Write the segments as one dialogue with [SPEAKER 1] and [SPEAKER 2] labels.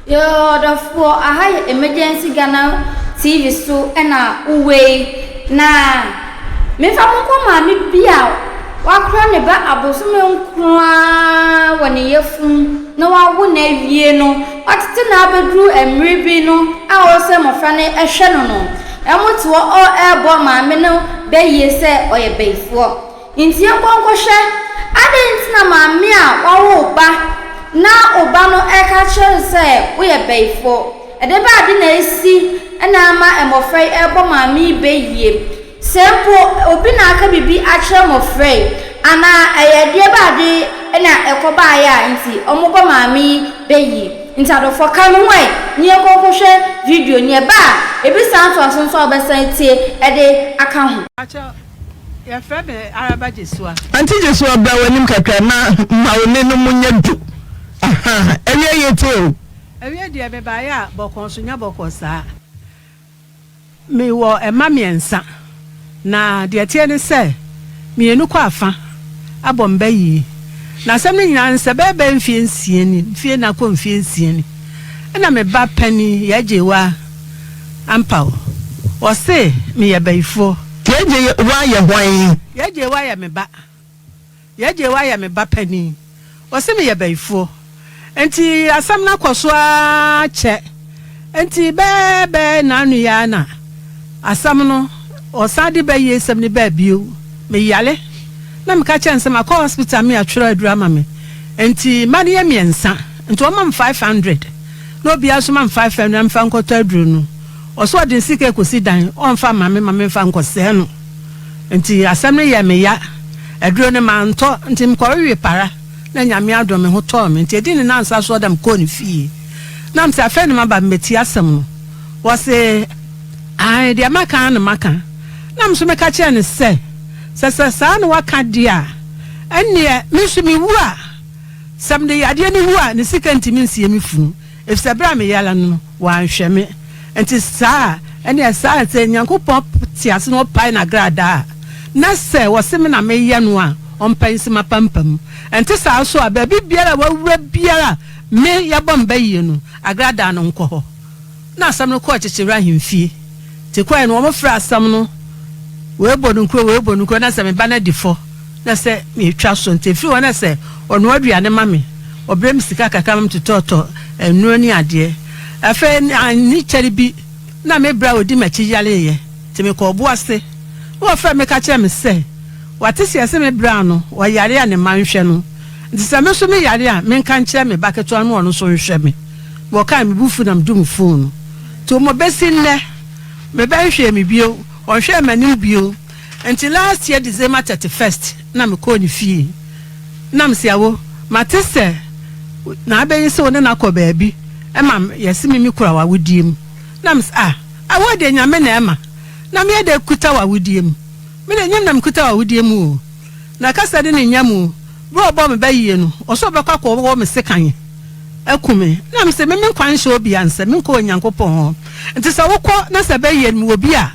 [SPEAKER 1] Yoo ɔdɔfoɔ aha yɛ emergency Ghana TV so na wowɔ yi na memfa mo nkɔ maame bi a wakora ne ba abosome nkron ara wɔ ne yafunu na wawo no awie no watete no abɛduru mmere bi no a ɔwɔ sɛ mmɔfra no hwɛ no no wɔte hɔ ɔrebɔ maame no bayie sɛ ɔyɛ bayifoɔ. Enti yɛnkɔ nkɔhwɛ, adɛn nti na maame a wawo wo ba na wo ba no reka akyerɛ no sɛ woyɛ bayifoɔ? Ɛdeɛn bɛn ade na asi na ama mmɔfra yi rebɔ maame yi bɛ yie? Sɛ mpo obi na aka biribi akyerɛ mmɔfra yi, anaa ɛyɛ ɛdeɛ bɛn ade na ɛkɔbaeɛ a nti wɔbɔ maame yi bɛ yie? Nti adɔfoɔ, ka me ho ɛ na yɛnkɔ nkɔhwɛ video no, ɛba a, ebi saa ntoaso nso a wobɛsan atie de aka ho.
[SPEAKER 2] Yɛfrɛ me Araba Gyesua.
[SPEAKER 3] Auntie Gyesua bra w'anim kakra na ma wo nne no mu nyɛ du ahaa awia yɛ tie o.
[SPEAKER 2] Awia deɛ me baeɛ a bɔkɔɔ nso nyɛ bɔkɔɔ saa. Me wɔ mma mmiɛnsa na deɛ ɛteɛ ne sɛ mmienu kɔ afa abɔ me ba yie na asɛm no nyinaa ne sɛ bɛyɛ bɛyɛ mfeɛ nsia ni mfeɛ nna kɔ mfeɛ nsia ni ɛna me ba panin Yɛgyewa Ampa o, ɔse meyɛ bayifoɔ.
[SPEAKER 3] Yɛgye wa yɛ hwan?
[SPEAKER 2] Yɛgye wa yɛ me ba. Yɛgye wa yɛ me ba panin. Ɔse meyɛ bayifoɔ. Nti asɛm no akɔ so ara kyɛ. Nti bɛɛ bɛɛ naanu yi ara na asɛm no ɔsan de bayie sɛm no baa bio. Me yare na meka kyerɛ no sɛ makɔ hospital me atwerɛ aduru ama me. Nti mma no yɛ mmiɛnsa nti ɔma me 500. Na obiara nso ma me 500 na memfa nkɔtɔ aduro no. Ɔse ɔde ne sika rekɔsi dan, ɔmfa mma me ma memfa nkɔsɛe no. Nti asɛm no yɛɛ me ya. Aduro no mantɔ, nti mekɔwewe para na Nyame adom me ho tɔɔ me. Nti ɛdii ne nansa soɔ da mekɔɔ ne fie. Na mese afei na maba mebɛtie asɛm no. Ɔse ae deɛ maka ara na maka. Na me nso meka kyerɛɛ no sɛ, sɛ sɛ saa na waka deɛ a, ɛnneɛ me nso mewu a, Sɛ mede yadeɛ no wu a, ne sika ntumi nsie me funu, efisɛ berɛ a meyare no, wanhwɛ me. Enti saa a, ɛnneɛ saa a, sɛ Nyankopɔn te ase na ɔpae n'agradaa a, na sɛ ɔse me na meyɛ no a, ɔmpae nsi m'apampam. Ɛnte saa nso a, baabi biara a wawura biara a me yɛbɔ me ba yie no, agradaa no nkɔ hɔ. Na asɛm no kɔɔ Kyekyewere ahemfie. Nti kɔeɛ no, wɔfrɛɛ asɛm no, wei bɔ no nkuro, wei bɔ no nkuro, na sɛ me ba no adi fɔ, na sɛ metwa so. Nti ɛfiri hɔ na sɛ ɔnoa aduane ma me, ɔbrɛ me sika kakra ma metotɔtɔ nnuro ne adeɛ. Afei anni kyɛre bi na me bra a ɔdi m'akyi yareeɛ, nti mekɔɔ Boase. Na wɔfrɛɛ me ka kyerɛɛ me sɛ, wɔate sɛ yɛse me bra no ɔyare a ne mma nhwɛ no, nti sɛ me nso meyare a menka nkyerɛ me ba ketewa no ma ɔno nso nhwɛ me. Wɔkae me bo fu na medum fon no. Nti wɔn bɛsi nnɛ me ba nhwɛɛ me bio, ɔnhwɛɛ m'anim bio. Nti last year December 31st na me kɔɔ ne fie na me se awo mate sɛ na abɛyi sɛ wo ne no akɔ baabi ma yɛse me me kura w'awodie mu na me se ah awoɔ deɛ Nyame na ɛma na meyɛ dɛ kuta w'awodie mu me deɛ nyɛ me na me kuta w'awodie mu o na kasa de ne nya mu berɛ a ɔbɔɔ me ba yie no ɔse ɔbɛkɔ akɔ wɔ me sekan aku me na me se me me nkwa nhyɛ obia nsa me nkɔ Onyankopɔn hɔ nti sɛ wokɔ na sɛ bɛyie no mewɔ bi a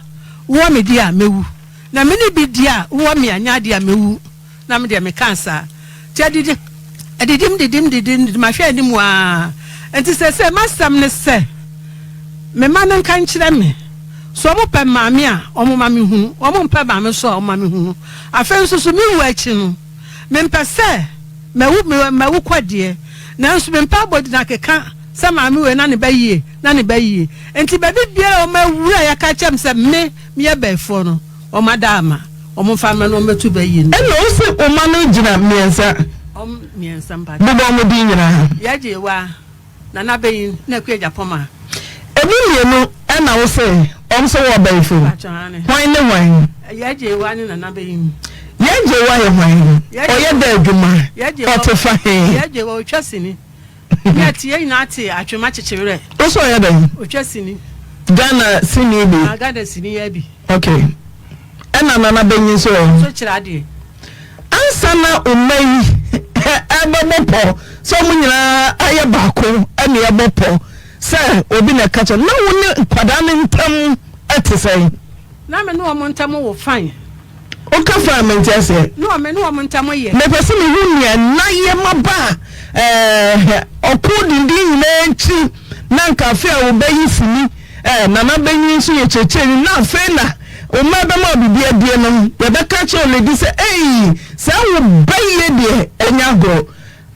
[SPEAKER 2] Wowɔ me deɛ a, mɛwu. Na me ne bi deɛ a, wowɔ me a, nyɛ adeɛ a, mɛwu. Na me deɛ, mekaa saa. Nti adidi, adidim, didim, didim, didim, mahwɛ anim ara. Nti seesei m'asɛm ne sɛ, me mma no nka nkyerɛ me. Sɛ wɔpɛ maame a, wɔmma menhunu. Wɔmpɛ maame nso a, wɔmma menhunu. Afei nso so, me wuo akyi no, mempɛ sɛ mawu, mawu kɔ deɛ, nanso mempɛ abodinakeka sɛ maame wei na ne ba yie, na ne ba yie. Enti baabi biara a wɔawura a yɛaka akyerɛ me sɛ me meyɛ bayifoɔ no, wɔada ama. Wɔmfa mma na wɔmmɛto bayie no.
[SPEAKER 3] Ɛnna ose wo mma no gyina mmiɛnsa.
[SPEAKER 2] Wɔn mmiɛnsa mpakyɛ.
[SPEAKER 3] Bobɔ wɔn din nyinaa.
[SPEAKER 2] Yɛgyewa, Nana Bayin na Akua Agyapong.
[SPEAKER 3] Emu mmienu ɛna wo se wɔn nso wɔ bayifo.
[SPEAKER 2] Mpakyɛ aane.
[SPEAKER 3] Hwan ne hwan?
[SPEAKER 2] Yɛgyewa ne Nana Bayin.
[SPEAKER 3] Yɛgyewa yɛ hwan?
[SPEAKER 2] Yɛgyewa.
[SPEAKER 3] Ɔyɛ dɛ adwuma?
[SPEAKER 2] Yɛgyewa.
[SPEAKER 3] Ɔte fa he?
[SPEAKER 2] Yɛgyewa, ɔtwa sini. Me a te yɛn nyinaa te atwema kyekye werɛ.
[SPEAKER 3] Wo so ɔyɛ dɛn?
[SPEAKER 2] Otwa sini.
[SPEAKER 3] Ghana sini bi.
[SPEAKER 2] Ah Ghana sini yɛ bi.
[SPEAKER 3] Okay. Ɛna Nana Benyin nso ɛ?
[SPEAKER 2] Nso kyerɛ adeɛ.
[SPEAKER 3] Ansa na wo mma yi ɛbɛbɔ pɔ sɛ wɔn nyinaa ayɛ baako ɛna ɛbɔ pɔ sɛ obi na ɛka kyerɛ na wo ne nkwadaa no ntam ɛte sɛn?
[SPEAKER 2] Na me ne wɔn ntam wɔ fine.
[SPEAKER 3] Woka fine a mente aseɛ.
[SPEAKER 2] No me ne wɔn ntam yɛ.
[SPEAKER 3] Mepɛ sɛ mehu nea na yɛ ma ba a ɛɛ ɔko denden nyinaa akyi. Na anka afei a wobɛyi sini eh, Nana Benyin nso yɛ kyerɛkyerɛni na afei na wo mma bɛma wo biribi adie no, yɛbɛka akyerɛ Oledi sɛ ei, saa wo bayie deɛ ɛnyɛ agorɔ.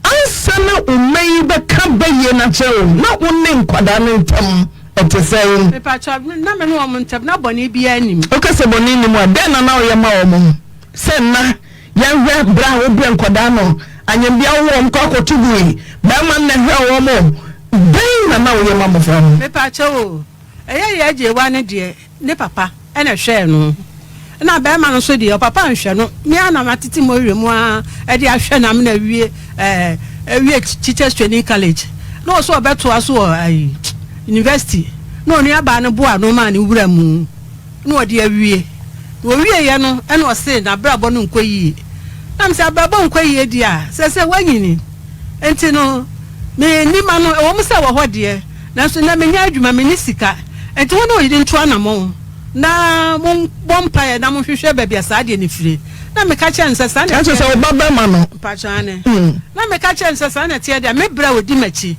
[SPEAKER 3] Ansa na wo mma yi bɛka bayie no akyerɛ wo, na wo ne nkwadaa no ntam ɛte sɛn?
[SPEAKER 2] Mepakyɛw, na me ne wɔn ntam, na bɔne biara nnim.
[SPEAKER 3] Woka sɛ bɔne nni mu a, dɛn na na woyɛ ma wɔn? Sɛ nna, yɛnhwɛ berɛ a wobrɛ nkwadaa no, anyambea wo wɔn kɔ akɔto gui, barima no na ɛhwɛ wɔn o, dɛn na na woyɛ ma mmɔfra no?
[SPEAKER 2] Mepakyɛw o, ɛyɛ yɛn agyewa no deɛ ne papa na ɛhwɛɛ no, ɛna barima no nso deɛ ɔpapa anhwɛ no, me ara na matete m'ɔwerɛ mu ara de ahwɛ no amena awie ɛɛ awie Teachers Training College, na ɔsɛ ɔbɛtoa so wɔ ayi university, na onuabaa no boa no maa ne wura mu. na ɔde awie. Na ɔwieeɛ no ɛna ɔse n'abrabɔ no nkɔ yie. Na mesɛ abrabɔ nkɔ yie deɛ a, sɛsɛ woanyini nti no menni ma no, ɛwɔ mu sɛ ɛwɔ hɔ deɛ, nanso nnɛ menyɛ adwuma, menni sika, nti wo ne wo yere ntu anamɔn na mombɔ mpaeɛ na monhwehwɛ baabi a saa adeɛ no fire. Na meka kyerɛɛ no sɛ saa na
[SPEAKER 3] Ɛkyerɛ
[SPEAKER 2] ɛteɛ
[SPEAKER 3] sɛ wo
[SPEAKER 2] deɛ.
[SPEAKER 3] ba bɛrima no.
[SPEAKER 2] Mpakyɛ aane. Na meka kyerɛɛ no sɛ saa na ɛteɛ deɛ a, me berɛ a ɔdi m'akyi,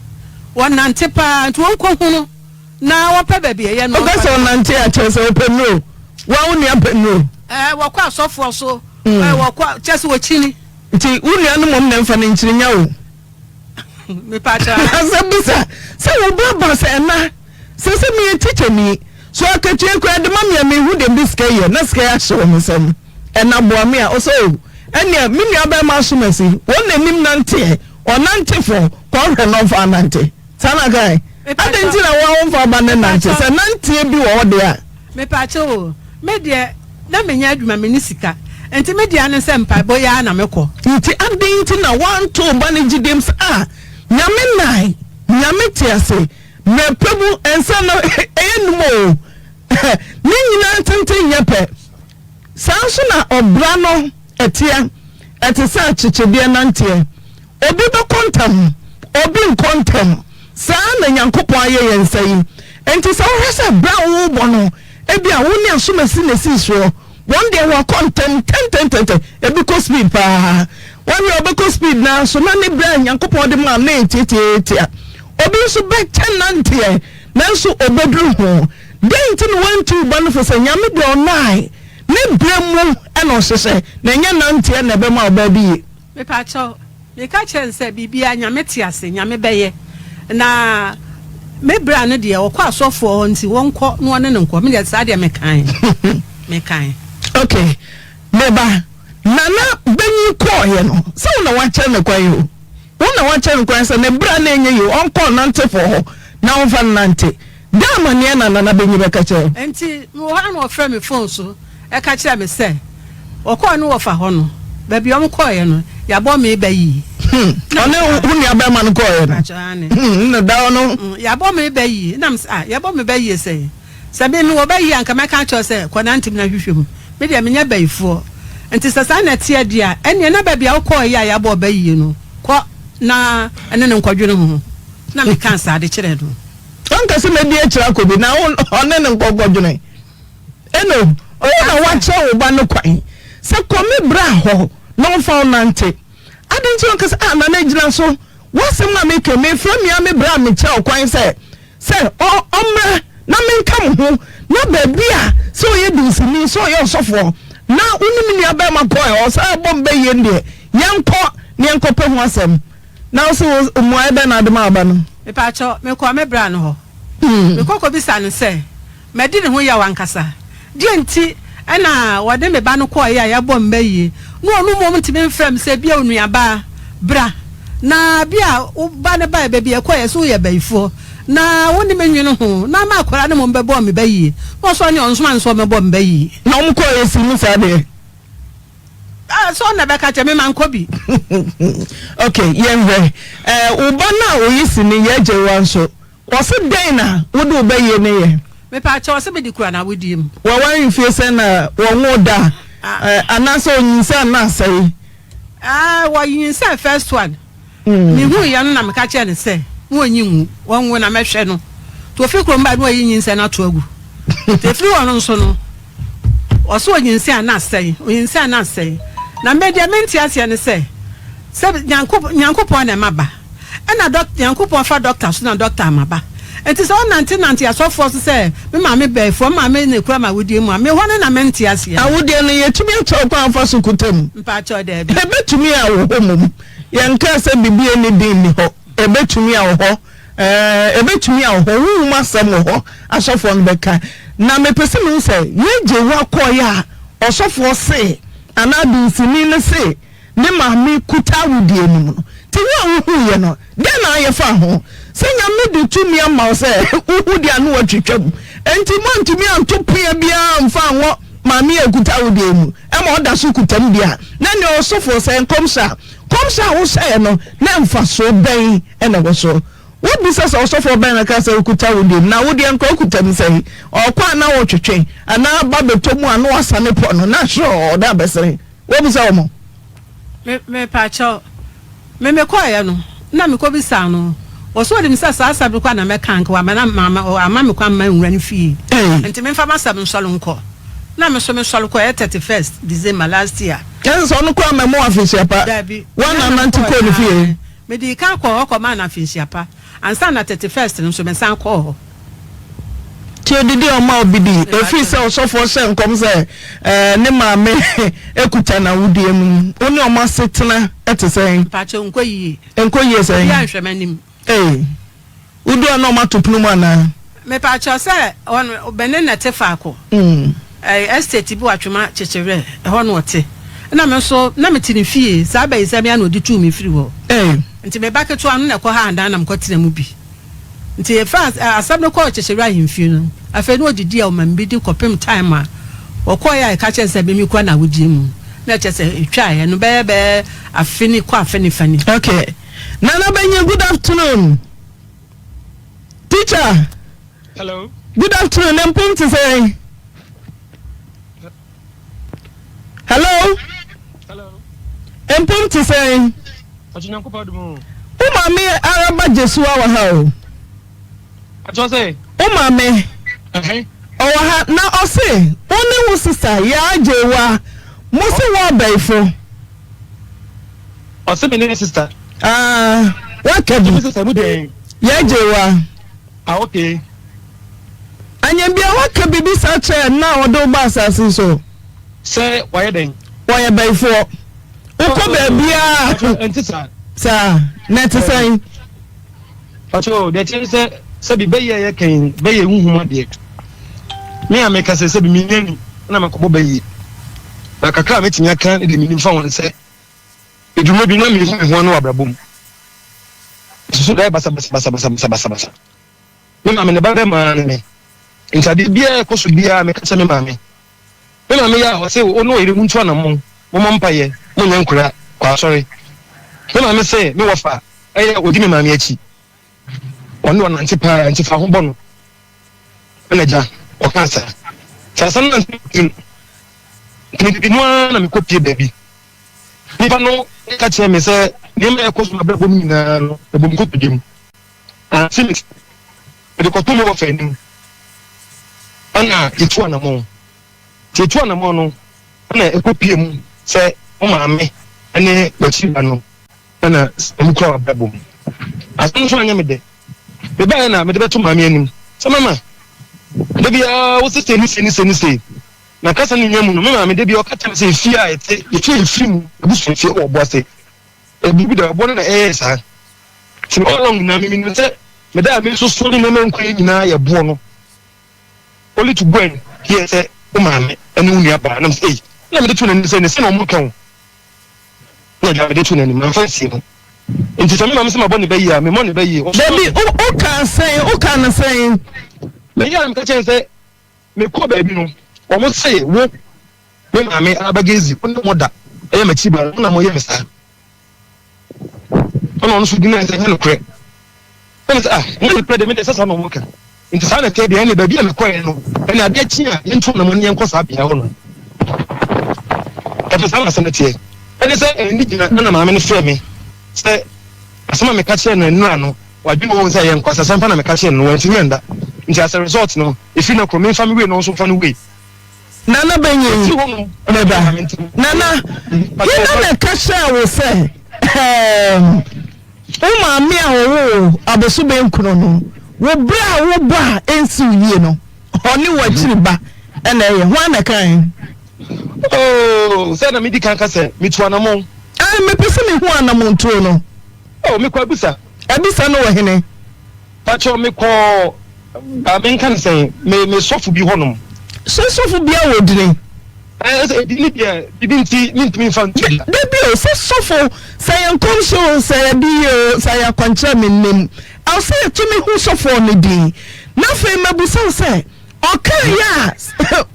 [SPEAKER 2] wɔnante paa nti wɔnkɔhunu. Na wɔpɛ baabi a ɛyɛ na
[SPEAKER 3] Ɔka
[SPEAKER 2] wɔfa
[SPEAKER 3] sɛ
[SPEAKER 2] no.
[SPEAKER 3] ɔnante a kyerɛ sɛ ɔpɛ nnuro. Wo ara wo nua pɛ nnuro.
[SPEAKER 2] Ɛɛ wɔkɔ asɔfoɔ so. Ɛɛ wɔkɔ kyerɛ sɛ wɔkyini.
[SPEAKER 3] Nti wo nua no mmom na ɛmfa no nkyini nyɛ wo.
[SPEAKER 2] Mepakyɛ.
[SPEAKER 3] Asɛm bisa sɛ wo ba ba sɛ ɛna sɛ sɛ meyɛ tikyani so akatua koraa de ma me a menhu deɛ mede sika yi yɛ na sika yi ahyɛ wɔ me nsam ɛna boa me a ɔsɛ o ɛneɛ me nua bɛrima asomasi wɔn na nim nanteɛ ɔnantefo kɔhwɛ na ɔmfa anante. Saa na kae. Adɛn nti na wo ara womfa wo ba no nnante? Sɛ nanteɛ bi wɔ hɔ deɛ a.
[SPEAKER 2] Mepaakyɛw o, me deɛ na menyɛ adwuma, menni sika, nti me deɛ ne sɛ mpaebɔ yi ara na mekɔ.
[SPEAKER 3] Nti adɛn nti na woanto wo ba no gyidiem sɛ ah, Nyame nae, Nyame te ase, mmerɛ pa mu, nsa no ɛyɛ num o, ne nyinaa tenten nyɛ pɛ. Saa nso na ɔbra no teɛ, ɛte sɛ akyekyedeɛ nanteɛ. Obi bɛkɔ ntɛm, obi nkɔ ntɛm. Saa ara na Nyankopɔn ayɛ yɛn nsa yi. Enti sɛ wohwɛ sɛ berɛ a worebɔ no, ebia wo ne asomasi na esii soɔ, wɔn deɛ wɔkɔ ntɛm ntɛntɛntɛntɛm, ebi kɔ speed paa. Wɔn deɛ wɔbɛkɔ speed no ara so na ne berɛ a Nyankopɔn de maa no yɛ tiatiatia. Obi nso bɛkyɛ nanteɛ, nanso ɔbɛduru ho. Dɛn nti na woantu wo ba no fo sɛ Nyame deɛ ɔnaae, ne berɛ mu na ɔhyehyɛ, na ɛnyɛ nanteɛ na ɛbɛma ɔbaa bi yie?
[SPEAKER 2] Mepakyɛw, meka kyerɛɛ no sɛ biribiara Nyame te ase, Nyame bɛyɛ. Na me bra no deɛ ɔkɔ asɔfoɔ hɔ nti wɔnkɔ na wɔne no nkɔ, me deɛ saa deɛ mekae, mekae.
[SPEAKER 3] Ok, me ba, Nana banyin kɔɔeɛ no, sɛ wo na woakyerɛ no kwan o, wo na woakyerɛ no kwan sɛ ne bra no ɛnyɛ yie, ɔnkɔ ɔnantefoɔ hɔ na ɔmfa no nante. Dɛn amanneɛ na Nana Benyi bɛka kyerɛɛ wo?
[SPEAKER 2] Enti mewɔ hɔ ara na ɔfrɛɛ me fon so ka kyerɛɛ me sɛ wɔkɔɔ ne wɔfa hɔ no, baabi a wɔkɔeɛ no, yɛabɔ me ba yie.
[SPEAKER 3] Hmm, ɔne wo nuabarima no kɔeɛ no?
[SPEAKER 2] Mpakyɛ, aane.
[SPEAKER 3] Hmm, na da hɔ no.
[SPEAKER 2] Hmm, yɛabɔ me ba yie. Na mesɛ, ah, yɛabɔ me ba yie sɛn? Sɛ me mewɔ ba yie a, anka mɛka akyerɛ wo sɛ kɔnante mu na hwehwɛ mu. Me deɛ menyɛ bayifoɔ. Enti sɛ saa na ɛteɛ deɛ a, ɛnneɛ na baabi a wokɔeɛ a yɛabɔ wo ba yie no, kɔ na ɛne no nkɔdwene ho. Na mekaa saa de kyerɛɛ no.
[SPEAKER 3] Ɔnka sɛ mɛdi akyire akɔ bi na ɔne no nkɔ nkɔdwene. Eno, wo na woakyerɛ wo ba no kwan sɛ kɔ me bra hɔ na ɔmfa wo nante. Adɛn nti na ɔnka sɛ, ah, Nana gyina so, w'asɛm a meka yi, mefrɛ me ara me bra a mekyerɛ wo kwan sɛ sɛ ɔmmra na menka mo ho na baabi a sɛ ɔyɛ dunsini, sɛ ɔyɛ ɔsɔfoɔ na wo ne me nua barima kɔɛ, ɔsan bɔ me bɛyie no deɛ, yɛnkɔ na yɛnkɔpɛ ho asɛm. Na wo se wo mmuaeɛ bɛn na wode maa wo ba no?
[SPEAKER 2] Mepaakyɛw, mekɔɔ me bra no hɔ. Mekɔ kɔbisa no sɛ, madi ne ho yaw ankasa? Deɛn nti na wɔde me ba no kɔeɛ a yɛabɔ me ba yie, na ɔno mmom ntumi mfrɛ me sɛ, Bia onuabaa, bra, na bia wo ba no baeɛ baabi a ɛkɔeɛ sɛ woyɛ bayifoɔ, na wo ne me nwene ho, na ama akwadaa no mmom bɛbɔɔ me ba yie? Na ɔse ɔne ɔnsoma no sɛ ɔmmɛbɔ me ba yie.
[SPEAKER 3] Na wɔn kɔeɛ sii mu saa deɛ?
[SPEAKER 2] Ah, sɛ ɔno na ɛbɛka kyɛ me mankɔ bi.
[SPEAKER 3] Ok, yɛnhwɛ. Eh, wo ba no a oyi sini yɛ agyerewa nso, ɔse dɛn na wode wo ba yie no yɛ?
[SPEAKER 2] Mepaakyɛw, ɔse mede kura n'awodie mu.
[SPEAKER 3] Waware mfie sɛn na wɔnwoo da? Eh, anaasɛ onyinsɛn na asɛe?
[SPEAKER 2] Ah, wɔnyinsɛn first one. Mehuiɛ no na meka kyerɛɛ no sɛ, ma ɔnyi nwu, wɔnwo na mɛhwɛ no. Nti ofi kurom bae na wayi nyinsɛn no ato agu. Nti efiri hɔ no nso no, Ɔse onyinsɛn a na asɛe, onyinsɛn a na asɛe. Na me deɛ mente aseɛ ne sɛ, sɛ Nyankopɔn na ɛma ba, ɛna dɔk Nyankopɔn fa dɔkta so na dɔkta ama ba. Nti sɛ wonantenante asɔfoɔ so sɛ me maame bɛɛfoɔ, me maame na ɛkura m'awodeɛ mu a, me hɔ no na mente aseɛ.
[SPEAKER 3] Awodeɛ no, yɛtumi akyerɛ wo kwan afa so kuta mu?
[SPEAKER 2] Mpakyɛw, daabi.
[SPEAKER 3] Ɛbɛtumi a wɔ hɔ mmom. Yɛnkaa sɛ biribi a ɛnni din nni hɔ. Ɛbɛtumi a wɔ hɔ. Ɛɛ, ɛbɛtumi a wɔ hɔ. Honhom asɛm wɔ hɔ, asɔfoɔ no bɛka. Na mepɛ sɛ mehu sɛ, yɛn Gyewa kɔeɛ a, ɔsɔfoɔ se, anaa dunsini no se, ne maame kuta awodie no mu no, nti wo a wohuiɛ no, dɛn na ayɛ faa ho? Sɛ Nyame de tumi ama wo sɛ wohu deɛ a ne watwitwa mu, nti moantumi anto pea biara amfa anwɔ maame a ɛkuta awodie mu ma ɔda so kuta mu deɛ a, na ɛneɛ ɔsɔfoɔ sɛ nkɔmhyɛ a, nkɔmhyɛ a wohyɛeɛ no na mfasoɔ bɛn na ɛwɔ so? Wobisa sɛ ɔsɔfoɔ bɛn na ɛkaa sɛ wokuta awodie mu, na awodeɛ nkora wokuta mu sɛn? Ɔkɔ a na wotwetwe, anaa aba bɛtɔ mu a na wasane pɔ no, na ahyerɛ ɔda abɛsene. Wobisa wɔn.
[SPEAKER 2] Me mepakyɛw, me mekɔeɛ no na mekɔbisaa no, ɔse ɔnim sɛ saa asɛm no koraa na mɛka anka wama na mama wamma me kwan manwura ne fie nti memfa m'asɛm nsɔre nkɔ. Na me nso mesɔre kɔeɛ 31st December last year.
[SPEAKER 3] Ɛnsɛ sɛ ɔno koraa mɛmo afehyia pa.
[SPEAKER 2] Dabi,
[SPEAKER 3] Woa
[SPEAKER 2] me
[SPEAKER 3] na
[SPEAKER 2] na
[SPEAKER 3] nante
[SPEAKER 2] mekɔeɛ
[SPEAKER 3] kɔɔ ne fie.
[SPEAKER 2] ae. Medii kan kɔɔ hɔ kɔmaa no afenhyia pa. Ansa na 31st no nso mesan kɔɔ hɔ.
[SPEAKER 3] Nti odidi a ɔma obi di ɛfiri sɛ ɔsɔfoɔ hyɛɛ nkɔm sɛ ne maame kuta n'awodeɛ mu. Wo ne wɔn asetena te sɛn?
[SPEAKER 2] Mpakyɛw, nkɔ yie.
[SPEAKER 3] Nkɔ yie sɛn?
[SPEAKER 2] Obiara nhwɛ m'anim.
[SPEAKER 3] Ei, wodu a na wɔn ato pono mu anaa?
[SPEAKER 2] Mepakyɛw sɛ wɔn, me ne na ɛte faako. Ɛyɛ estate bi wɔ Atwema Kyekyerɛ, ɛhɔ na ɔte. Ɛna me nso, na mete ne fie, saa abayisɛm yi ara na ɔde tuu me firi hɔ. Nti me ba ketewa no na ɛkɔ ha adan na mekɔtena mu bi. Nti yɛfaa asɛm no kɔɔ Kyekyerɛ ahemfie no, afei na ɔdidi a ɔma me bi di kɔpem time a ɔkɔeɛ a yɛka kyerɛɛ no sɛ me mekura n'awodie mu. Na ɛkyerɛ sɛ ɛtwaeɛ no bɛyɛ bɛyɛ afe ne kɔ afe ne fa ni.
[SPEAKER 3] Okay. Nana Benyin, good afternoon. Teacher.
[SPEAKER 4] Hello.
[SPEAKER 3] Good afternoon. Ne mpom te sɛn? Hello.
[SPEAKER 4] Hello.
[SPEAKER 3] Mpom te sɛn? Wo maame araba Jesuwa wɔ ha o. Wo maame ɔwɔ ha na ɔse wo ne wo sista Yaa Gyewa mo se wɔ ɔbɛyifo.
[SPEAKER 4] Ɔse me ne ne sista.
[SPEAKER 3] Ah, waka bi.
[SPEAKER 4] Me sista mu dɛn?
[SPEAKER 3] Yaa Gyewa.
[SPEAKER 4] Ah, okay.
[SPEAKER 3] Anyambia waka biribi saa kyerɛ nna a ɔde wo ba asase yi so?
[SPEAKER 4] Sɛ wayɛ dɛn?
[SPEAKER 3] Wɔyɛ bayifoɔ. Wokɔ baabiara.
[SPEAKER 4] Ɛnte saa.
[SPEAKER 3] Saa, na ɛte sɛn?
[SPEAKER 4] Pacho, deɛ ɛkyerɛ ne sɛ, sɛbi bɛyɛ yɛ kɛn, bɛyɛ huhum adeɛ. Me a meka sɛ sɛbi menya ni, na mekɔbɔ bɛyɛ. Na kakra a mɛtumi aka ne deɛ menim fa ho ne sɛ, edwuma bi na mehu me ho ano wɔ abrabɔ mu. Susu daeɛ basabasabasabasabasa. Me maame ne ba bɛmaa ne me. Nti adeɛ biara ɛkɔ so biara meka kyerɛ me maame. Me maame yɛ a ɔse wo ne ɔyere montu anamɔn, mommɔ mpaeɛ, monyɛ nkora, kɔ asɔre. Me maame se me wɔfa ɛyɛ a ɔdi me maame akyi. Ɔne ɔnante paa nti fa ho bɔ no. Ɛna agya ɔkaa saa. Sɛ asɛm no ante me tirim. Nti medidi mu ara na mekɔpie baabi. Nnipa no ka kyerɛɛ me sɛ nneɛma a ɛkɔ so m'abrabɔ mu nyinaa no, ɛbɔ me kotodwe mu. Ante me mede kɔtoo me wɔfa anim. Ɛna yɛtu anammɔn. Nti yɛtu anammɔn no, ɛna ɛkɔpie mu sɛ wo maame ne w'akyiri ba no ɛna wɔn kura w'abrabɔ mu. Asɛm nso anyɛ me dɛ. Mebaeɛ na mede bɛto maame anim sɛ mama, da biara wo sɛ sei ne sei ne sei ne sei. Na kasa no nya mu no, me maame da biara ɔka kyerɛ me sɛ efie a yɛte, efie a yɛfiri mu, abusua fie wɔ Ɔboase. Biribi da ɔboɔ no na ɛyɛɛ saa. Nti all along nyinaa me menim sɛ me da a mesoso ne nneɛma nkwa yi nyinaa yɛ boɔ no. Only to go and hear sɛ wo maame ne wo nua baa na me sɛ ei, na mede to n'anim sɛ ne sɛ na wɔn ka o. Na agya mede to n'anim, mamfa nsie no. Nti sɛ me maame sɛ mabɔ ne ba yie a, memmɔ ne ba yie.
[SPEAKER 3] Dabi, wokaa sɛn? Wokaa no sɛn?
[SPEAKER 4] Meyɛɛ a meka kyerɛɛ no sɛ Mekɔɔ baabi no, wɔse wo, me maame Araba Gezi, wo ne mo da, ɛyɛ m'akyi ba no, mo na moyɛ me saa. Ɛna ɔno nso denied sɛ ɛnyɛ nokorɛ. Ɛna sɛ ah, ɛnyɛ nokorɛ deɛ, me deɛ sɛ saa na wɔka. Nti saa na ɛteɛ deɛ, ɛne baabi a mekɔɛ no, ɛne adeɛ kye a yɛntu anamɔ ne yɛnkɔ saa bea hɔ no. Ɛfɛ saa na asɛm no teɛ. Ɛne sɛ ɛnni gyina, ɛna maame no frɛ me sɛ asɛm a meka kyerɛɛ no nnora no, wadwene ho sɛ ɛyɛ nkwasasɛm pa na meka kyerɛɛ no no, wantumi anda. Nti as a result no, Efi na koro, memfa me wei na ɔnso mfa no wei.
[SPEAKER 3] Nana Benyin, me ba. Nana, hena na ɛka kyerɛɛ wo sɛ ɛɛm, wo maame a ɔwoo wo abosome nkron no, Wo bra a wobɔ a ɛnsi wo yie no, ɔne w'akyiri ba na ɛyɛ. Hwan na ɛkae?
[SPEAKER 4] Oh, sɛ na medi kan ka sɛ metu anamɔn.
[SPEAKER 3] Ae, mepɛ sɛ mehu anamontuo no.
[SPEAKER 4] Oh, mekɔ Abisa.
[SPEAKER 3] Abisa no wɔ hene?
[SPEAKER 4] Pakyɛw, mekɔ, ah, menka no sɛn, me, me sɔfo bi hɔnom.
[SPEAKER 3] Sɛ sɔfo biara wɔ dini?
[SPEAKER 4] Ɛɛ, sɛ edin no deɛ, biribi nti, mentumi mfa nto dwa.
[SPEAKER 3] Dabi o, sɛ sɔfo, sɛ ɛyɛ nkɔmhyɛ o, sɛ ɛyɛ adiyie o, sɛ ɛyɛ akwankyerɛ a, mennim. Ɛwɔ sɛ yɛtumi hu sɔfoɔ no din. Na afei mabisa wo sɛ, ɔkaeɛ a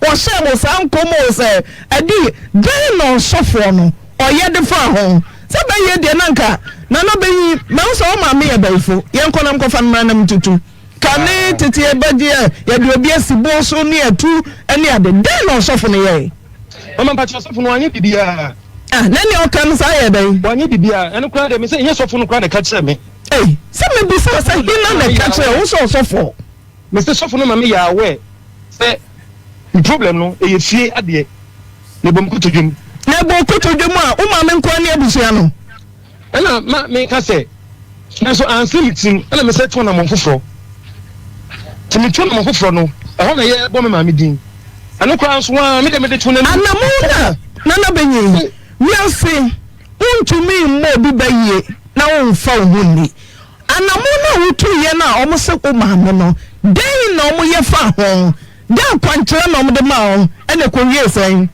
[SPEAKER 3] wɔhyɛɛ mo saa nkɔm o sɛ adiyie, dɛn na ɔsɔfoɔ no ɔyɛ de faa ho? Sɛ bɛyɛ deɛ na anka Nana bɛyi, mahu sɛ wo maame yɛ bayifo, yɛnkɔ na nkɔfa no mmra na mentutu. Kane tete yɛbɛgye a yɛde obi asi boɔ so ne atu ne ade. Dɛn na ɔsɔfo no yɛe?
[SPEAKER 4] Mama mpakyɛ ɔsɔfo no wanyɛ biribiara.
[SPEAKER 3] Ah, na nea ɔka no saa yɛ dɛn?
[SPEAKER 4] Wanyɛ biribiara. Ɛno koraa deɛ mesɛ ɛnyɛ sɔfo no koraa na ɛka kyerɛɛ me.
[SPEAKER 3] Ei, sɛ mebisa sɛ hena na ɛka kyerɛɛ wo sɛ ɔsɔfoɔ?
[SPEAKER 4] Mese sɔfo no ma me yɛ aware sɛ me problem no ɛyɛ fie adeɛ na ɛbɔ me kotodwe mu.
[SPEAKER 3] Na ɛbɔ wo kotodwe mu a, wo maame nkoa ne abusua no?
[SPEAKER 4] Ɛna ma meka sɛ, nanso ansi me tirim, ɛna mesɛ tu anammɔn foforɔ. Nti metu anammɔn foforɔ no, ɛhɔ na yɛbɔ me maame din. Ɛno koraa nso a, me deɛ mede to n'anim.
[SPEAKER 3] Anammɔn na Nana bɛnyin. Wiase, wontumi mmɔ obi ba yie na womfa wo ho nni. Anammɔn no a wotuiɛ no a wɔse wo maame no, dɛn na wɔyɛ faa ho? Dɛn akwankyerɛ na wɔde maa wo, ɛna ɛkɔwiee sɛn?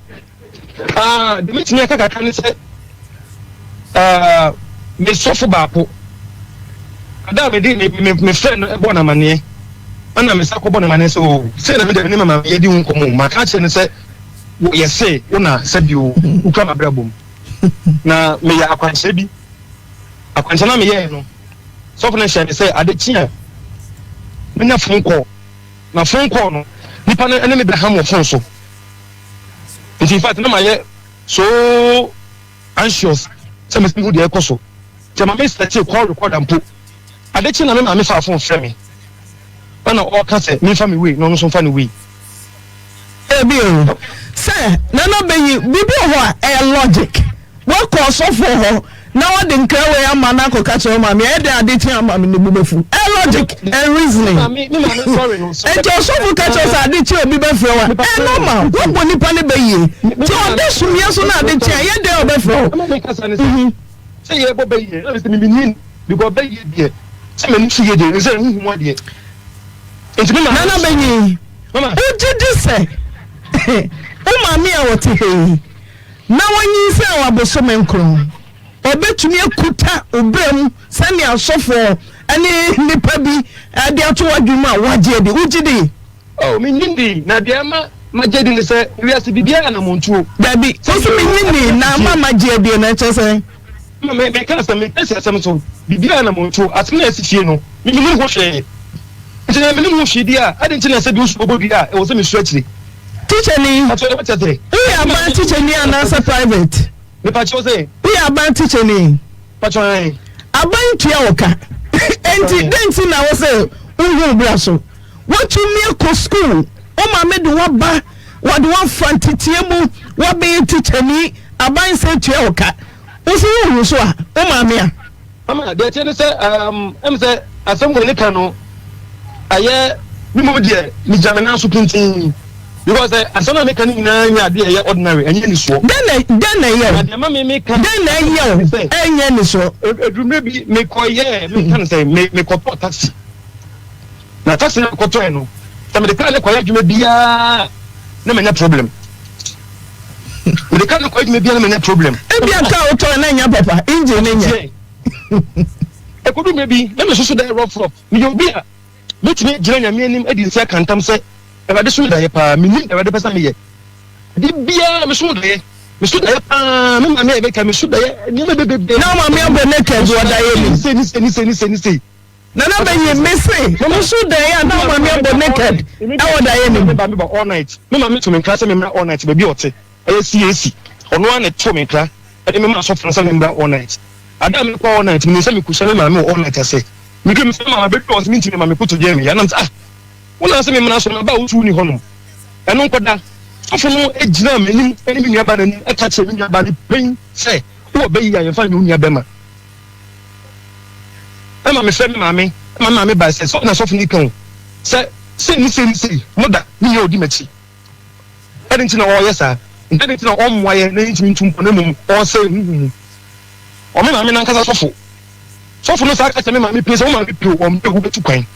[SPEAKER 4] Ah, deɛ mɛtumi aka kakra ne sɛ, ah, me sɔfo baako, ada a mede me me me frɛ no bɔ no amaneɛ, ɛna me sa kɔbɔ no amaneɛ sɛ, oh, sei na me deɛ me ne me maame yɛdi ho nkɔmmɔ o, maka akyerɛ no sɛ, yɛ se wo na sɛbi o, wokura m'abrabɔ mu. Na meyɛ akwankyerɛ bi, akwankyerɛ no a meyɛɛ no, sɔfo no hyɛɛ me sɛ ade kye a, menya phone call, na phone call no, nipa no ne me bɛham wɔ phone so. Nti in fact na mayɛ so anxious sɛ mɛsɛ mehu deɛ ɛkɔ so. Nti ɛma me sɛte call recorder mpo. Ade kye na me maame faa phone frɛ me ɛna ɔka sɛ memfa me wei na ɔno nso mfa ne wei.
[SPEAKER 3] Dabi o, sɛ Nana Benyi, biribi wɔ hɔ a ɛyɛ logic. Woakɔ ɔsɔfoɔ hɔ na wɔde nkra wei ama no akɔka kyerɛ wo maame a, ɛyɛ dɛn ade kye ama me ne bo bɛfu? Ɛyɛ logic and reasoning. Enti ɔsɔfo ka kyerɛ wo sɛ ade kye obi bɛfrɛ wo a, ɛyɛ normal. Woabɔ nipa no bɛ yie. Nti ɔda sumiiɛ so na ade kye a, ɛyɛ dɛn a ɔbɛfrɛ wo?
[SPEAKER 4] Sɛ yɛbɔ bɛ yie, na mesɛ memenyin because bɛ yie deɛ, sɛ m'ani so yie deɛ, mesɛ ɛho hu adeɛ. Nti me maame.
[SPEAKER 3] Nana Benyin, wogye di sɛ wo maame a ɔte ha yi, na wanyinsɛn wo abosome nkron. Ɔbɛtumi akuta wo berɛ mu sɛnea asɔfoɔ ne nnipa bi de ato w'adwene mu a woagye adi. Wogye di?
[SPEAKER 4] Oh, mennye nni. Na deɛ ɛma magye adi ne sɛ, wiase biribiara yɛ anammɔntuo.
[SPEAKER 3] Dabi, wo se mennye nni na ama magye adie no, ɛkyerɛ sɛn?
[SPEAKER 4] Ma me, meka asɛm, meka si asɛm so. Biribiara yɛ anammɔntuo. Asɛm no a ɛsi fie no, me mennim ho hwee. Nti na mennim ho hwee deɛ a, adɛn nti na sɛ bi wo so bɔbɔ dua a, ɛwɔ sɛ mesu akyire?
[SPEAKER 3] Tikyani, woyɛ aban tikyani anaasɛ private? Woyɛ aban tikyani? Aban tua wo ka. Enti dɛn nti na wo sɛ wohu wo bra so? Woatumi akɔ sukuu, wo maame de wo aba, wɔde wo afa nteteɛ mu, woabɛyɛ tikyani, aban sɛ tua wo ka. Wo sɛ wohu so a, wo maame a?
[SPEAKER 4] Mama, deɛ ɛteɛ ne sɛ, um, ɛm sɛ asɛm wɔ ne ka no, ɛyɛ me mmom deɛ megyina me nan so pintinn because ɛ asɛm a meka no nyinaa nyɛ adeɛ ɛyɛ ordinary, ɛnyɛ anisoɔ.
[SPEAKER 3] Dɛn na dɛn na ɛyɛ
[SPEAKER 4] Na
[SPEAKER 3] wo?
[SPEAKER 4] deɛ ma me meka
[SPEAKER 3] Dɛn na ɛyɛ wo?
[SPEAKER 4] sɛ
[SPEAKER 3] Ɛnyɛ anisoɔ.
[SPEAKER 4] ɛduru mmerɛ bi mekɔyɛɛ meka no sɛ me mekɔtɔɔ taxi na taxi no mekɔtɔɛ no sɛ mede kaa no kɔyɛ adwuma biara na manya problem. Mede car no kɔ adwuma biara na manya problem.
[SPEAKER 3] Ebia car wotɔe na ɛnyɛ papa, engine no nyɛ.
[SPEAKER 4] Ɛkɔdu mmerɛ bi na mesoso daeɛ rough rough. Meyɛ obi a mɛtumi agyina Nyame anim adi nse aka ntam sɛ Awurade so me daeɛ paa. Menim deɛ Awurade pɛ sɛ meyɛ. Ade biara meso daeɛ. Meso daeɛ paa. Me maame a yɛbɛka meso daeɛ nneɛma bebrebe.
[SPEAKER 3] Na wo maame abɔ naked wɔ daeɛ mu.
[SPEAKER 4] Sei ne sei ne sei ne sei ne sei.
[SPEAKER 3] Nana Benyin, mese wo so daeɛ a na wo maame abɔ naked ɛwɔ daeɛ no mu.
[SPEAKER 4] Me ba all night. Me maame to me nkra sɛ memmra all night baabi a ɔte. Ɛyɛ CAC. Ɔno ara na ɛtoo me nkra de me maa asɔfo no sɛ memmra all night. Ada a mekɔ all night, menim sɛ mekɔhyia me maame wɔ all night ase. Meduru me sɛ me maame abɛduru hɔ sɛ mentumi mma me kotodwe me ya. Na mesɛ ah, wo na sɛ memmra asɔre maba a wo so wonni hɔnom. Ɛno nkɔda. Sɔfo no gyinaa m'anim ne me nuabaa no anim ka kyerɛɛ me nuabaa no pɛn sɛ, wowɔ ba yi a yɛmfa nyɛ wo nuabɛma. Ɛma mefrɛ me maame. Ɛma me maame bae sɛ, sɛ na sɔfo no reka o, sɛ sei ne sei ne sei, mo da, me nua odi m'akyi. Adɛn nti na ɔreyɛ saa? Nti adɛn nti na ɔmmoa yɛn na yɛntumi ntu mpɔn na mmom ɔresɛe honhom mu? Ɔ me maame no ankasa sɔfo. Sɔfo no saa ka kyerɛ me maame pii sɛ, wo maame pɛ o, ɔmpɛ o, wobɛtu kwan.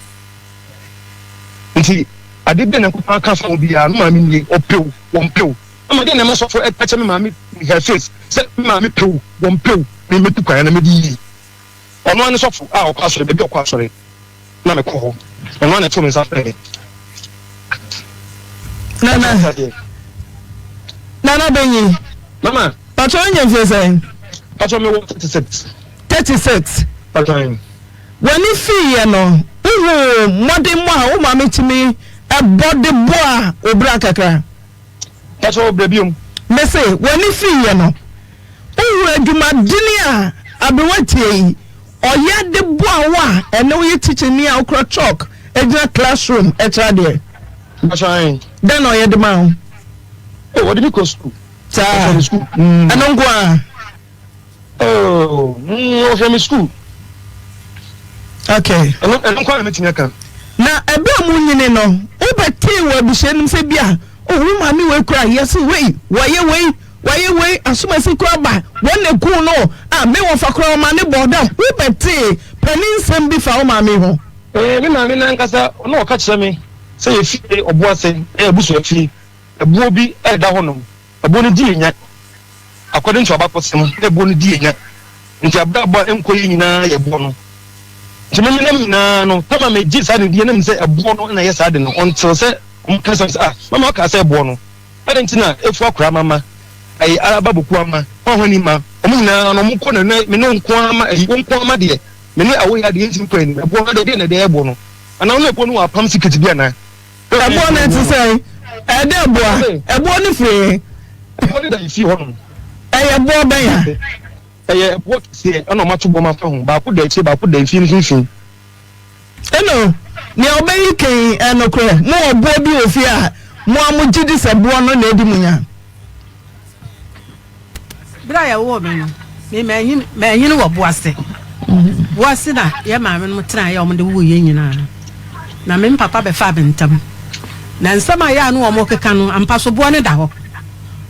[SPEAKER 4] Nti ade bi a Nyankopɔn aka afa ho biara, me maame nie, ɔpɛ o, ɔmpɛ o. Ama dɛn na ɛma sɔfo ɛka kyerɛ me maame in her face sɛ me maame pɛ o, ɔmpɛ o, me mɛtu kwan na mɛdi yie. Ɔno ara ne sɔfo a ɔkɔ asɔre, baabi a ɔkɔ asɔre na mekɔ hɔ. Ɔno ara na ɛtoo me nsa frɛɛ me.
[SPEAKER 3] Nana, Nana Benyi.
[SPEAKER 4] Mama.
[SPEAKER 3] Patro nya mfie sɛn?
[SPEAKER 4] Patro me wɔ 36.
[SPEAKER 3] 36.
[SPEAKER 4] Patro ayi.
[SPEAKER 3] W'ani fiiɛ no, wohuu mmɔdemmɔ a wo maame tumi bɔ de boa wo bra kakra?
[SPEAKER 4] Pakyɛ wo brɛ biom.
[SPEAKER 3] Mese w'ani fiiɛ no wohunu adwumadene a aberewa tie yi ɔyɛ de boa wo a ɛnɛ woyɛ tikyani a wokura chalk gyina classroom kyerɛ adeɛ.
[SPEAKER 4] Mpakyɛ ae.
[SPEAKER 3] Dɛn na ɔyɛ de ma wo?
[SPEAKER 4] Oh ɔde me kɔ sukuu.
[SPEAKER 3] Saa
[SPEAKER 4] Ɔhwɛ me sukuu.
[SPEAKER 3] Ɛno nko ara?
[SPEAKER 4] Oh, mm, ɔhwɛ me sukuu.
[SPEAKER 3] Okay.
[SPEAKER 4] Ɛno ɛno nko ara na mɛtumi aka.
[SPEAKER 3] Na ɛberɛ a monyini no, wobɛtee wɔ abusua no mu sɛ bi a, oh, wo maame wei koraa, yɛse wei, wɔyɛ wei, wɔayɛ wei, asomasi koraa ba, wɔn na ɛkuu no, ah, me wɔfa koraa ɔma ne bɔɔ dam. Wobɛtee panin nsɛm bi fa wo maame ho?
[SPEAKER 4] Eh, me maame no ankasa, ɔno ɔka kyerɛ me sɛ yɛ fie ɔboase, ɛyɛ abusua fie, ɛboɔ bi ɛda hɔnom, ɛboɔ no di yɛ nya. According to abakɔsɛm, na ɛboɔ no di anya. Nti abrabɔ a ɛnkɔ yie nyinaa yɛ ɛboɔ no. Nti me menam nyinaa no, time a megye saa de die na menim sɛ ɛboɔ no na ɛyɛ saa de no until sɛ wɔn ka sɛ ah mama ɔkaa sɛ ɛboɔ no. Adɛn nti na efu akora mama, ɛyɛ araba boku ama, hwan hwan ni ma, wɔn nyinaa no wɔn kɔ na me ne wo nko ara ma, ɛyi wo nko ara ma deɛ, me ne awo yɛ adeɛ yɛntumi nkɔ anim, ɛboɔ no adeɛ deɛ na ɛde ɛboɔ no. Anaa wo ne ɛboɔ no wɔ apam secret bi anaa?
[SPEAKER 3] Ɛboɔ no te sɛn? Ɛyɛ dɛ boa. Ɛboɔ no firi he?
[SPEAKER 4] Ɛboɔ no da yɛ fie hɔnom.
[SPEAKER 3] Ɛyɛ boɔ bɛn
[SPEAKER 4] a? Ɛyɛ ɛboɔ kɛseɛ ɛna wɔato boɔ afa ho. Baako da akyire, baako da efie mfimfini.
[SPEAKER 3] Eno, nea ɔbɛyi kan ɛyɛ nokorɛ? Mowɔ boɔ bi wɔ fie a mo a mogye di sɛ boɔ no na adi mo nya?
[SPEAKER 2] Bere a yɛwoo me no, me manyin manyin wɔ Boase. Boase na yɛn maamenom tenae a wɔde woo yɛn nyinaa. Na me papa bɛfaa me ntam. Na nsɛm a ɛyɛ a na wɔkeka no, ampa so boɔ no da hɔ.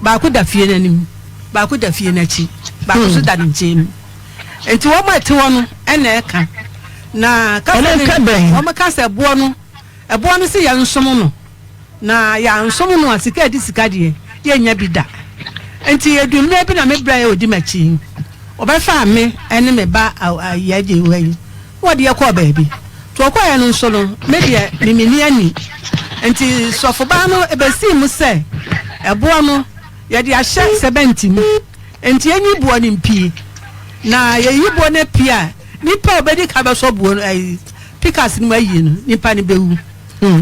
[SPEAKER 2] Baako da fie no anim, baako da fie no akyi, baako nso da ne nkyɛn mu. Enti wɔn a ɛte hɔ no na ɛka. Na kasa no, wɔka sɛ boɔ no, ɛboɔ no se yɛnsom no. Na yɛansom no a, sika a ɛde sika deɛ, yɛnnya bi da. Enti ɛduu mmerɛ bi na me bra a ɔdi m'akyi yi, ɔbɛfaa me ne me ba Yɛagyewa yi, na ɔde yɛ kɔɔ baabi. Nti ɔkɔeɛ no nso no, me deɛ, me menni ani. Nti sɔfobaa no bɛsii mu sɛ, ɛboɔ no, yɛde ahyɛ sɛbɛnti mu, enti yɛnyi boɔ no mpue. Na yɛyi boɔ no apue a, nipa a ɔbɛdi kan bɛsɔ boɔ no, ɛyi, pikas no mu ayi no, nipa no bɛwu.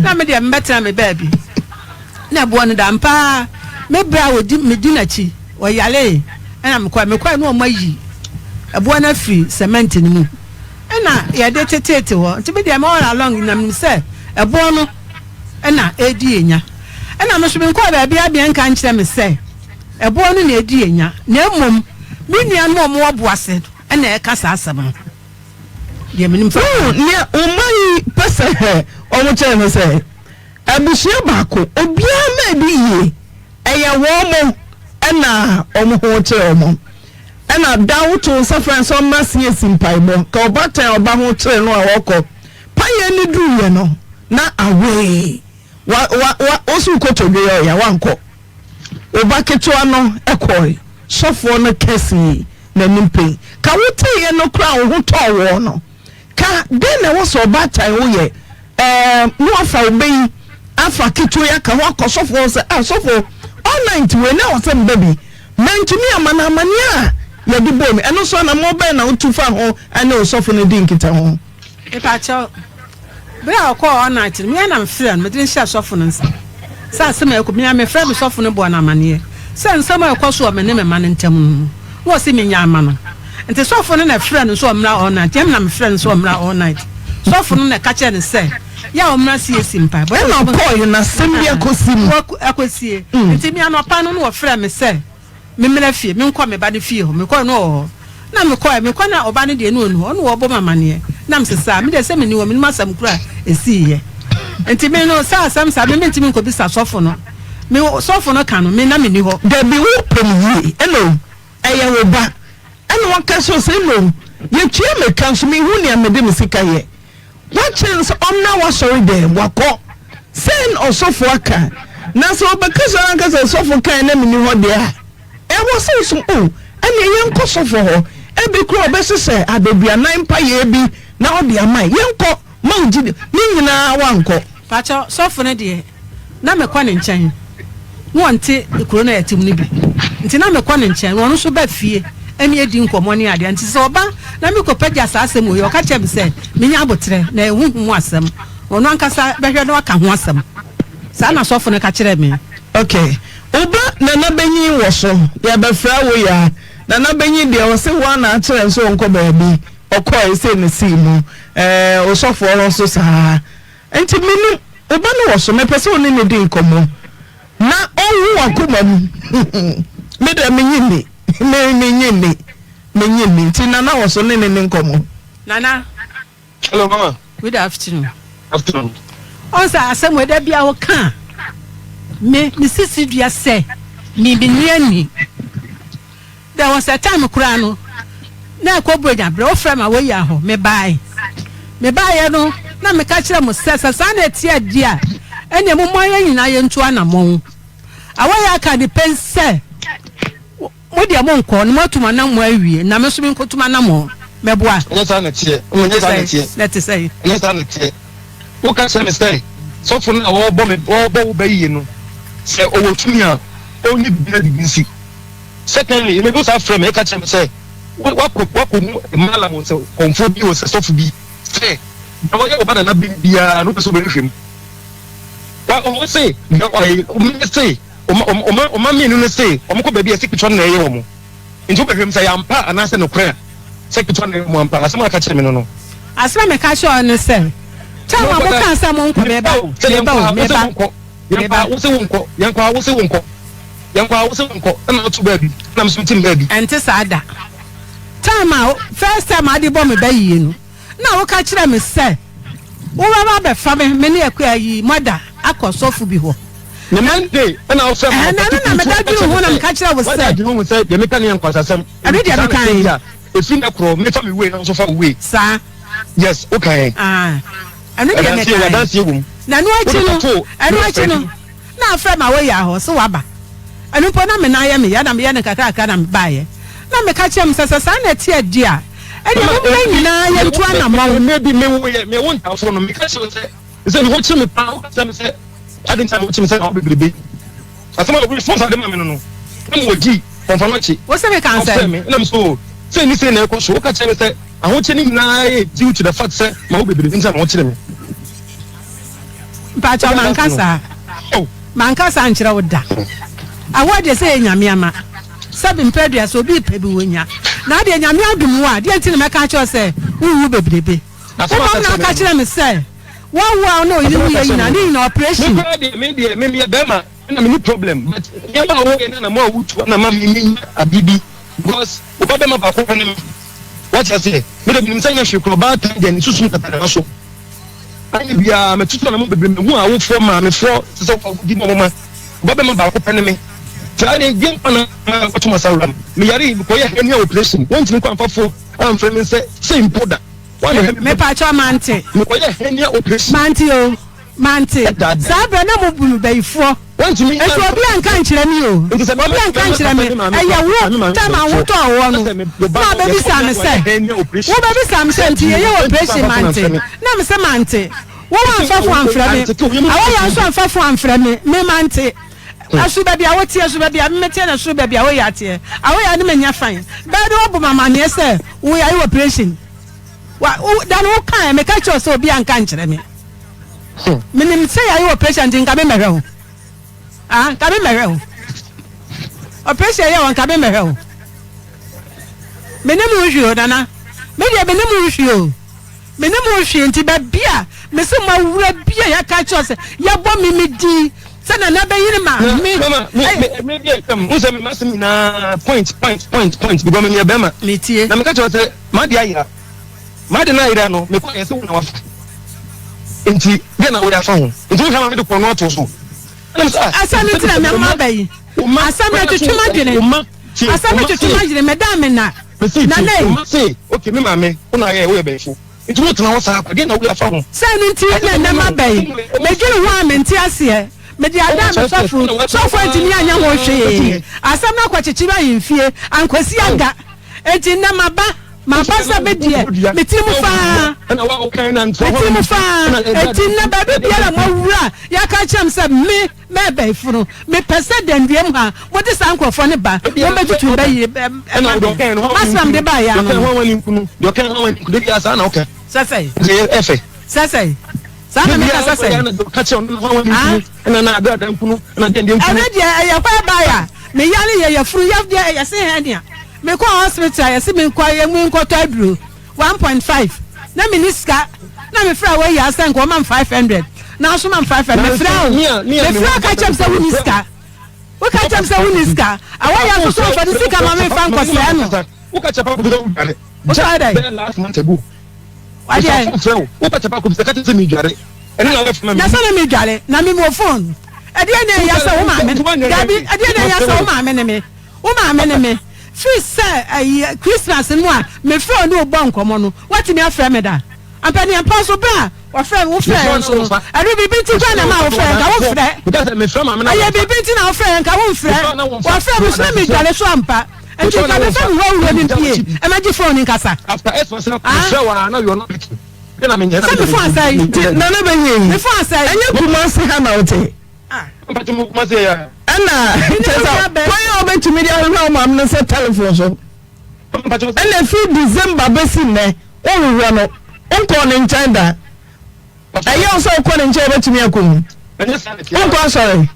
[SPEAKER 2] Na me deɛ mebɛtena me baabi. Na ɛboɔ no da ampa ara. Me berɛ a wɔdi medi n'akyi, ɔyaree, ɛna mekɔɛ. Mekɔɛ na wɔn ayi ɛboɔ no afiri cement no mu. Ɛna yɛde teteete hɔ. Nti me deɛ me all along na menim sɛ ɛboɔ no ɛna ɛredi yɛn nya. Ɛna me nso menkɔɔ baabi a deɛ nka nkyerɛ me sɛ ɛboɔ no na ɛredi yɛn nya. Na mmom me nuanom a wɔwɔ Boase no ɛna ɛreka saa asɛm no. Deɛ menim fa.
[SPEAKER 3] Wohu, nea wo mma yi pɛ sɛ wɔkyerɛ ne sɛ, abusua baako, obiara mma adi yie, ɛyɛ wɔn na wɔn ho kyerɛ wɔn. Ɛna da woto nsa frɛ no sɛ ɔmmra CAC mpaebɔ, ka ɔbaatan a ɔba ho kyerɛ no a ɔkɔ. Payɛ no duruiɛ no, na awee. Wa, wa, wa, wo so wokɔtɔ dwe yɛ ɔya, wankɔ. Wo ba ketewa no kɔe, sɔfoɔ no ka sii n'anim pen. Ka woteeɛ no koraa a wo ho tɔɔ woɔ no, ka dɛn na ɛwɔ sɛ ɔbaatan woyɛ? Ɛɛm, na wafa wo ba yi afa ketewa yi aka ho akɔ sɔfoɔ hɔ sɛ, ah sɔfo, all night wei na ɛwɔ sɛ meba bi. Mantumi amma no amaneɛ a yɛde bɔɔ mi. Ɛno nso anammɔn bɛn na wotu fa ho ne wo sɔfo no di nkitaho?
[SPEAKER 2] Mepakyɛw, bere a ɔkɔɔ all night no, me ara na mefrɛɛ no, mede no hyɛɛ sɔfo no nsa sɛ asɛm a ɛkɔ, me ara mefrɛɛ me sɔfo no bɔɔ no amanneɛ sɛ nsɛm a ɛkɔ so wɔ me ne me mma no ntam no, na ɔse minnyaa mma no. Enti sɔfo no na ɛfrɛɛ no sɛ ɔmmra all night, ɛnyɛ me na mefrɛɛ no sɛ ɔmmra all night. Sɔfo no na ɛka kyerɛɛ no sɛ yɛ a ɔmmra CAC mpaebɔ.
[SPEAKER 3] Ɛna ɔkɔeɛ na asɛm bi akɔsi mu.
[SPEAKER 2] Akɔsie. Enti me anɔpa no na wɔfrɛɛ me sɛ Memmra fie, menkɔ me ba no fie hɔ. Mekɔe no ɔwɔ hɔ. Na mekɔe, mekɔ na ɔba no deɛ na ɔnni hɔ. Ɔno wɔbɔ me amaneɛ. Na mese saa, me deɛ sɛ menni hɔ, mennim asɛm koro a ɛsiiɛ. Nti me no, sɛ asɛm saa, me mentumi nkɔbisa sɔfo no. Me, sɔfo no ka no, me na menni hɔ.
[SPEAKER 3] Dabi, wo pɛ no yie, ɛna o, ɛyɛ wo ba, ɛna waka kyerɛ wo sɛ, ɛna o, yɛtua me ka nso menhu nea mede me sika yɛ. Woakyerɛ no sɛ ɔmmra w'asɔre dɛm, wakɔ. Sɛn na ɔsɔfo aka? Na sɛ ɔbɛka sɛ ɔno ankasa sɔfo kae na menni hɔ deɛ a, ɛwɔ sɛ wosom. O, ɛnneɛ yɛnkɔ sɔfo hɔ. Ebi koraa ɔbɛhyehyɛ adaduanan mpaeɛ bi na ɔde ama yɛn. Yɛnkɔ, ma wo gyidi. Ne nyinaa woankɔ.
[SPEAKER 2] Pakyɛ, sɔfo no deɛ, na mekɔ ne nkyɛn. Na ɔnte kuro no a yɛte mu no bi nti na mekɔ ne nkyɛn na ɔno nso ba fie ɛne yɛdi nkɔmmɔ ne adeɛ nti sɛ ɔba na mekɔpagya saa asɛm wei ɔka kyerɛ me sɛ menya aboterɛ na ɛyɛ honhom mu asɛm ɔno ankasa bɛhwɛ na waka ho asɛm saa na sɔfo no ka kyerɛɛ me.
[SPEAKER 3] Ok wo ba Nana Benyin wɔ so yɛbɛfrɛ wo yaa Nana Benyin deɛ ɔse woa na akyerɛ no sɛ ɔnkɔ baabi ɔkɔɛ sei na esii mu ɛɛ osɔfoɔ hɔ nso saa Nti menim, wo ba no wɔ so, mepɛ sɛ wo ne no di nkɔmmɔ na ɔnhu w'akoma mu. Me deɛ menye nni, me menye nni, menye nni. Nti Nana wɔ so, ne no nni nkɔmmɔ.
[SPEAKER 2] Nana.
[SPEAKER 4] Hello mama.
[SPEAKER 2] Good afternoon.
[SPEAKER 4] Afternoon.
[SPEAKER 2] Ɔn sɛ asɛm wei da bia wo ka a, me me sisi dua sɛ me menni ani. There was a time koraa no na ɛkɔ Buronya berɛ wofrɛ ma woyi ahɔ mebae. Mebaeɛ no na meka kyerɛ mo sɛ sɛ saa na ɛteɛ deɛ a ɛneɛ momma yɛn nyinaa yɛntu anammɔn. Awɔyɛ aka ade pɛn sɛ mo deɛ monkɔ na moatu mo anammɔn awie na me nso menkɔtu m'anammɔn. Mɛboa.
[SPEAKER 4] Ɛnyɛ saa na ɛteɛ. Ɛnyɛ saa na ɛteɛ.
[SPEAKER 2] Na ɛte sɛn?
[SPEAKER 4] Ɛnyɛ saa na ɛteɛ. Woka kyerɛ me sɛ sɔfo no a ɔrebɔ me ɔrebɔ wo ba yiye no, sɛ ɔwɔ tumi a, ɔnyɛ biribi na biribi nsi. Secondly, ebi nso afrɛ me ɛka kyerɛ me sɛ wakɔ wakɔhu malam o sɛ kɔmfoɔ bi o sɛ sɔfo bi sɛ deɛ ɔyɛ ɔba nana bem biara no wopɛ sɛ wobɛhwehwɛ mu. Wa ɔmo se deɛ ɔyɛ ɔmo se ɔma ɔma ɔma mmienu no se ɔmo kɔ baabi a ɛsɛ ketewa no na ɛyɛ wɔn. Nti wobɛhwɛ mu sɛ ɛyɛ ampa anaasɛ nokorɛ a sɛ ketewa no na ɛyɛ wɔn ampa. Asɛm a aka kyerɛ me no no.
[SPEAKER 2] Asɛm a meka kyerɛ wo ne sɛ, time a mokaa sɛ monkɔ, meba, meba o, meba.
[SPEAKER 4] Yɛnkɔ a wose wonkɔ, yɛnkɔ a wose wonkɔ, yɛnkɔ a wose wonkɔ, ɛna woto baabi, ɛna me nso metim baabi.
[SPEAKER 2] Ɛnte saa da. Time a first time a wode bɔ me ba yie no, na woka kyerɛ me sɛ wobɛba abɛfa me, me ne Akua yi mother akɔ sɔfo bi hɔ.
[SPEAKER 4] Ne Monday ɛna wofrɛ me
[SPEAKER 2] Ɛhɛn, na ɛno na meda dwene ho na meka kyerɛ wo sɛ.
[SPEAKER 4] Wada adwene ho sɛ deɛ meka no yɛ nkwasasɛm.
[SPEAKER 2] Ɛno deɛ mekae.
[SPEAKER 4] Ɛfiri nnɛ korɔ mefa me wei na wo nso fa wo wei.
[SPEAKER 2] Saa.
[SPEAKER 4] Yes, wokae.
[SPEAKER 2] Ah. Ɛno deɛ mekae. Na ɛno akyi no, ɛno akyi no, na afrɛ ma woyɛ ahɔ so waba. Ɛno mpo na me nan yɛ me ya na meyɛ no kakrakra na mebaeɛ. Na meka kyerɛ m sɛ sɛ saa na ɛte adi a, ɛdeɛ mo mmerɛ nyinaa yɛntu anammɔn.
[SPEAKER 4] Mmerɛ bi mewo yɛ mewo ntafoɔ no, meka kyerɛ wo sɛ sɛ me ho kye me paa, woka kyerɛ me sɛ ade nti na me ho kye me sɛ na wo bebrebe. Asɛm a response ade ma me no no, na mewɔ gyi kɔmfa no akyi.
[SPEAKER 2] Wo se meka nsɛm?
[SPEAKER 4] Ɔfrɛ me na me so sei ne sei na ɛkɔ so, woka kyerɛ me sɛ Ahokyere no nyinaa yɛ due to the fact sɛ mawo bebree nti na ahokyere me.
[SPEAKER 2] Mpakyɛw manka saa. Manka saa nkyerɛ wo da. Awoɔ deɛ sɛ yɛ Nyame ama. Sɛbi mpɛ dua sɛ obi repɛ bi wonya. Na adeɛ Nyame adom wo a deɛ nti na mɛka akyerɛ wo sɛ wowu bebrebe. Wo mmom na aka kyerɛ me sɛ woawo a wo ne oyere wuyɛ nyinaa ne nyinaa operation.
[SPEAKER 4] Me koraa deɛ me deɛ me meyɛ bɛrima ɛna me ni problem but nneɛma a woyɛ no na mo a wotu na ma me me nya ade bi because wo ba bɛrima baako pɛ ne me. Wate aseɛ? Me deɛ menim sɛ nyɛ hwee koraa, ɔbaatan deɛ ne susu nkata ne mma so. Anyɛ biara, matutu anamɔ bebree, mahu awofoɔ, maamefoɔ, te sɛ wɔdi wɔn mma. Ɔba bɛma baako pɛ ne me. Saa deɛ, deɛ nkwa na akɔto m'asawura mu. Meyare, mekɔyɛ hernia operation, wɔntumi nkɔ amfa fo amfrɛ me sɛ sei mpo da. Wɔanhwɛ me mpo.
[SPEAKER 2] Mepakyɛw, mante.
[SPEAKER 4] Mekɔyɛ hernia operation.
[SPEAKER 2] Mante o. Mante. Saa berɛ na mobu me bayifoɔ.
[SPEAKER 4] Enti
[SPEAKER 2] obi anka ankyerɛ me o. Obi anka ankyerɛ me. Ɛyɛ wo time a wotɔɔ woɔ no na wobɛbisaa me sɛ, wobɛbisaa me sɛ nti yɛyɛ operation mante. Na mese mante. Wo amfa fo amfrɛ me. Awɔyɛ nso amfa fo amfrɛ me. Me mante. Ɛsoro baabi a woteɛ, ɛsoro baabi a meteɛ na ɛsoro baabi a woyɛ ateɛ. Awɔyɛ ne manya fine. Bɛyɛ de woabɔ me amaneɛ sɛ woyɛ operation. Wa, wo, da no wokaeɛ, meka kyerɛ wo sɛ obi anka ankyerɛ me. Menim sɛ yɛayɛ operation nti nka me mmɛhwɛ wo. Ah, nka me mmɛhwɛ wo. Operation yɛ wɔ nka me mmɛhwɛ wo. Menim wo hwee o, Nana. Me deɛ menim wo hwee o. Menim wo hwee nti baabi a mese mo awura bi a yɛaka kyerɛ sɛ yɛbɔ me me din sɛ Nana bɛyere ma me.
[SPEAKER 4] Mama, me, me, me deɛ twam. Wo sɛ me masɛm nyinaa point, point, point, point because me meyɛ bɛrima.
[SPEAKER 2] Metie.
[SPEAKER 4] Na meka kyerɛ sɛ m'adeɛ ayera. M'ade no ayera no, mekɔeɛ sɛ wo na wafa. Enti deɛ na woyɛ afa ho? Enti wohwɛ ma mede korɔno ato so. Ɛna mesɛ, ah,
[SPEAKER 2] Asɛm no nti na mɛma aba yi.
[SPEAKER 4] Wo mma,
[SPEAKER 2] Asɛm no ɛtwetwe m'adwene.
[SPEAKER 4] wo mma, tie,
[SPEAKER 2] Asɛm
[SPEAKER 4] wo
[SPEAKER 2] no
[SPEAKER 4] mma
[SPEAKER 2] twetwe
[SPEAKER 4] se,
[SPEAKER 2] m'adwene. Meda me nna.
[SPEAKER 4] mese tie,
[SPEAKER 2] Nana
[SPEAKER 4] wo
[SPEAKER 2] ei.
[SPEAKER 4] mma se, okay, me maame, wo na ayɛ, woyɛ bɛnfo. Enti wotena hɔ saa kwa, deɛ na woyɛ afa ho?
[SPEAKER 2] Sɛ ɛno nti na ɛnnɛ maba yi. Medwene ho a mente aseɛ. Mede adan me sɔfo. Sɔfo antumi anyɛ ho hwee. Asɛm no akɔkyekyere ahemfie. Ankwasi aga. Enti nnɛ maba. Maba sɛ me deɛ, me tiri mu faa. Me tiri mu faa. Enti nnɛ baabi biara a moawura a yɛaka akyerɛ me sɛ me, mɛɛbɛyifo no, mepɛ sɛ danduam ha mode saa nkurɔfoɔ no ba, wɔmmɛtutu bɛ yie ma me. M'asɛm a mede baeɛ ara no no. Sɛ sɛn? Sɛ sɛn? Saa na meka sɛ sɛn? Ah? Ɛno deɛ ɛyɛ whereby a me yare yɛ yafunu yɛ deɛ ɛyɛ se hernia. Me kɔɔ hospital yɛse me nkɔ yɛ mu nkɔtɔ aduro 1.5 na me ni sika na me frɛ wɔ yia sɛ nka ɔma me 500 na nso ma me 500 me frɛ wo me frɛ wo ka kyɛm sɛ wo ni sika wo ka kyɛm sɛ wo ni sika awɔ yɛ nso so nfa ne sika ma me nfa nkɔ sɛɛ no wo sɔ dɛ wadeɛ na sɛ na me dware na me wɔ phone ɛdeɛ na ɛyɛ sɛ wo maame dabi ɛdeɛ na ɛyɛ sɛ wo maame ne me Wo maame ne me. Firi sɛ ɛyi Christmas no mu a mefrɛ wo ne wo bɔ nkɔmmɔ no, woatumi afrɛ me da? Ampaniampa nso berɛ a wɔfrɛ wo frɛɛ nso no, ɛno biribi nti koraa na ɛmaa wofrɛɛ, nka womfrɛ. Ɛyɛ biribi nti na wofrɛɛ, nka womfrɛ. Wɔfrɛ me nso na medware so ampa. Nti nka mefa me hɔ wuo no mpie mmɛgye phone nkasa. Ah? Sɛ me phone asɛe.
[SPEAKER 3] Nti Nana bɛyɛ yi,
[SPEAKER 2] Me phone asɛe.
[SPEAKER 3] ɛnyɛ Kumasi ha na wote? Ɛna kyerɛ sɛ kwan a wobɛtumi de ahwehwɛ wo maame no sɛ telephone so. Ɛna ɛfiri December bɛsi nnɛ wohwehwɛ no wonkɔɔ ne nkyɛn da. Ɛyɛ wo sɛ wokɔ ne nkyɛn wobɛtumi akɔ mu. Wonkɔ asɔre.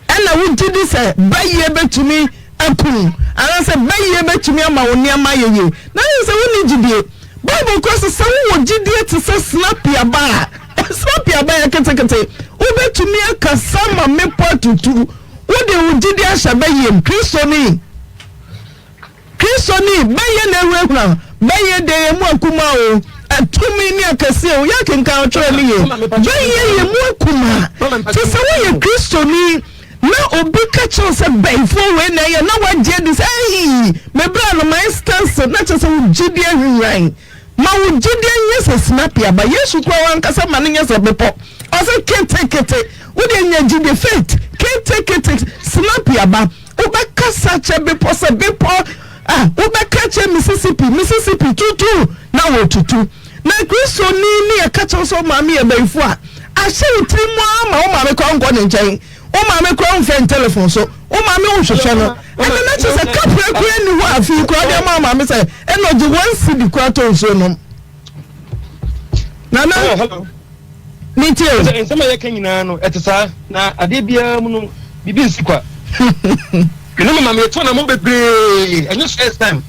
[SPEAKER 3] Ɛna wogye di sɛ bayie bɛtumi akum anaasɛ bayie bɛtumi ama wo nneɛma ayɛ yie. Na kyerɛ sɛ wonni gyidie. Bible kora sɛ sɛ wowɔ gyidie te sɛ sinapi aba a, sinapi aba yɛ ketekete, wobɛtumi akasa ma mmepɔ atutu. Wode wo gyidie ahyɛ bayie mu. Kristoni. Kristoni, bɛyɛ na ahurahura, bɛyɛ deɛ yɛn mu akumaa o, atumi ne akɛseɛ o, yɛakenkan ɔtwerɛ no yie, bɛyɛ yɛn mu akumaa. Te sɛ woyɛ Kristoni na obi ka kyerɛ wo sɛ bɛyifoɔ wei na ɛyɛ na woagye adi sɛ ei, me berɛ no my stance na kyerɛ sɛ wo gyidie ahwinhwan. Ma wo gyidie nyɛ sɛ sinapi aba. Yesu koraa wankasa ma no nyɛ sɛ bepɔ. Ɔse ketekete. Wo deɛ nya gyidie, faith, ketekete, sinapi aba. Wobɛkasa akyerɛ bepɔ sɛ, Bepɔ, ah, wobɛka akyerɛ Mississippi, Mississippi, tutu, na wɔtutu. Na Kristoni ne yɛka kyerɛ wo sɛ wo maame yɛ bayifo a, ahyɛ wo tiri mu ara ma wo maame koraa nkɔ ne nkyɛn. Wo maame koraa womfrɛ no telefon so. Wo maame wonhwehwɛ no. Ɛno na kyerɛ sɛ kaprɛ koraa nni hɔ a afei koraa wode ama wo maame sɛ ɛna ɔgye one cedi koraa tɔ nsuo nom. Nana.
[SPEAKER 4] Oh, hello.
[SPEAKER 3] Me tie o.
[SPEAKER 4] Sɛ nsɛm a yɛka nyinaa no, ɛte saa, na adeɛ biara mu no, biribi nsi kwa. Me ne me maame yɛtu anammɔn bebree, ɛnyɛ first time.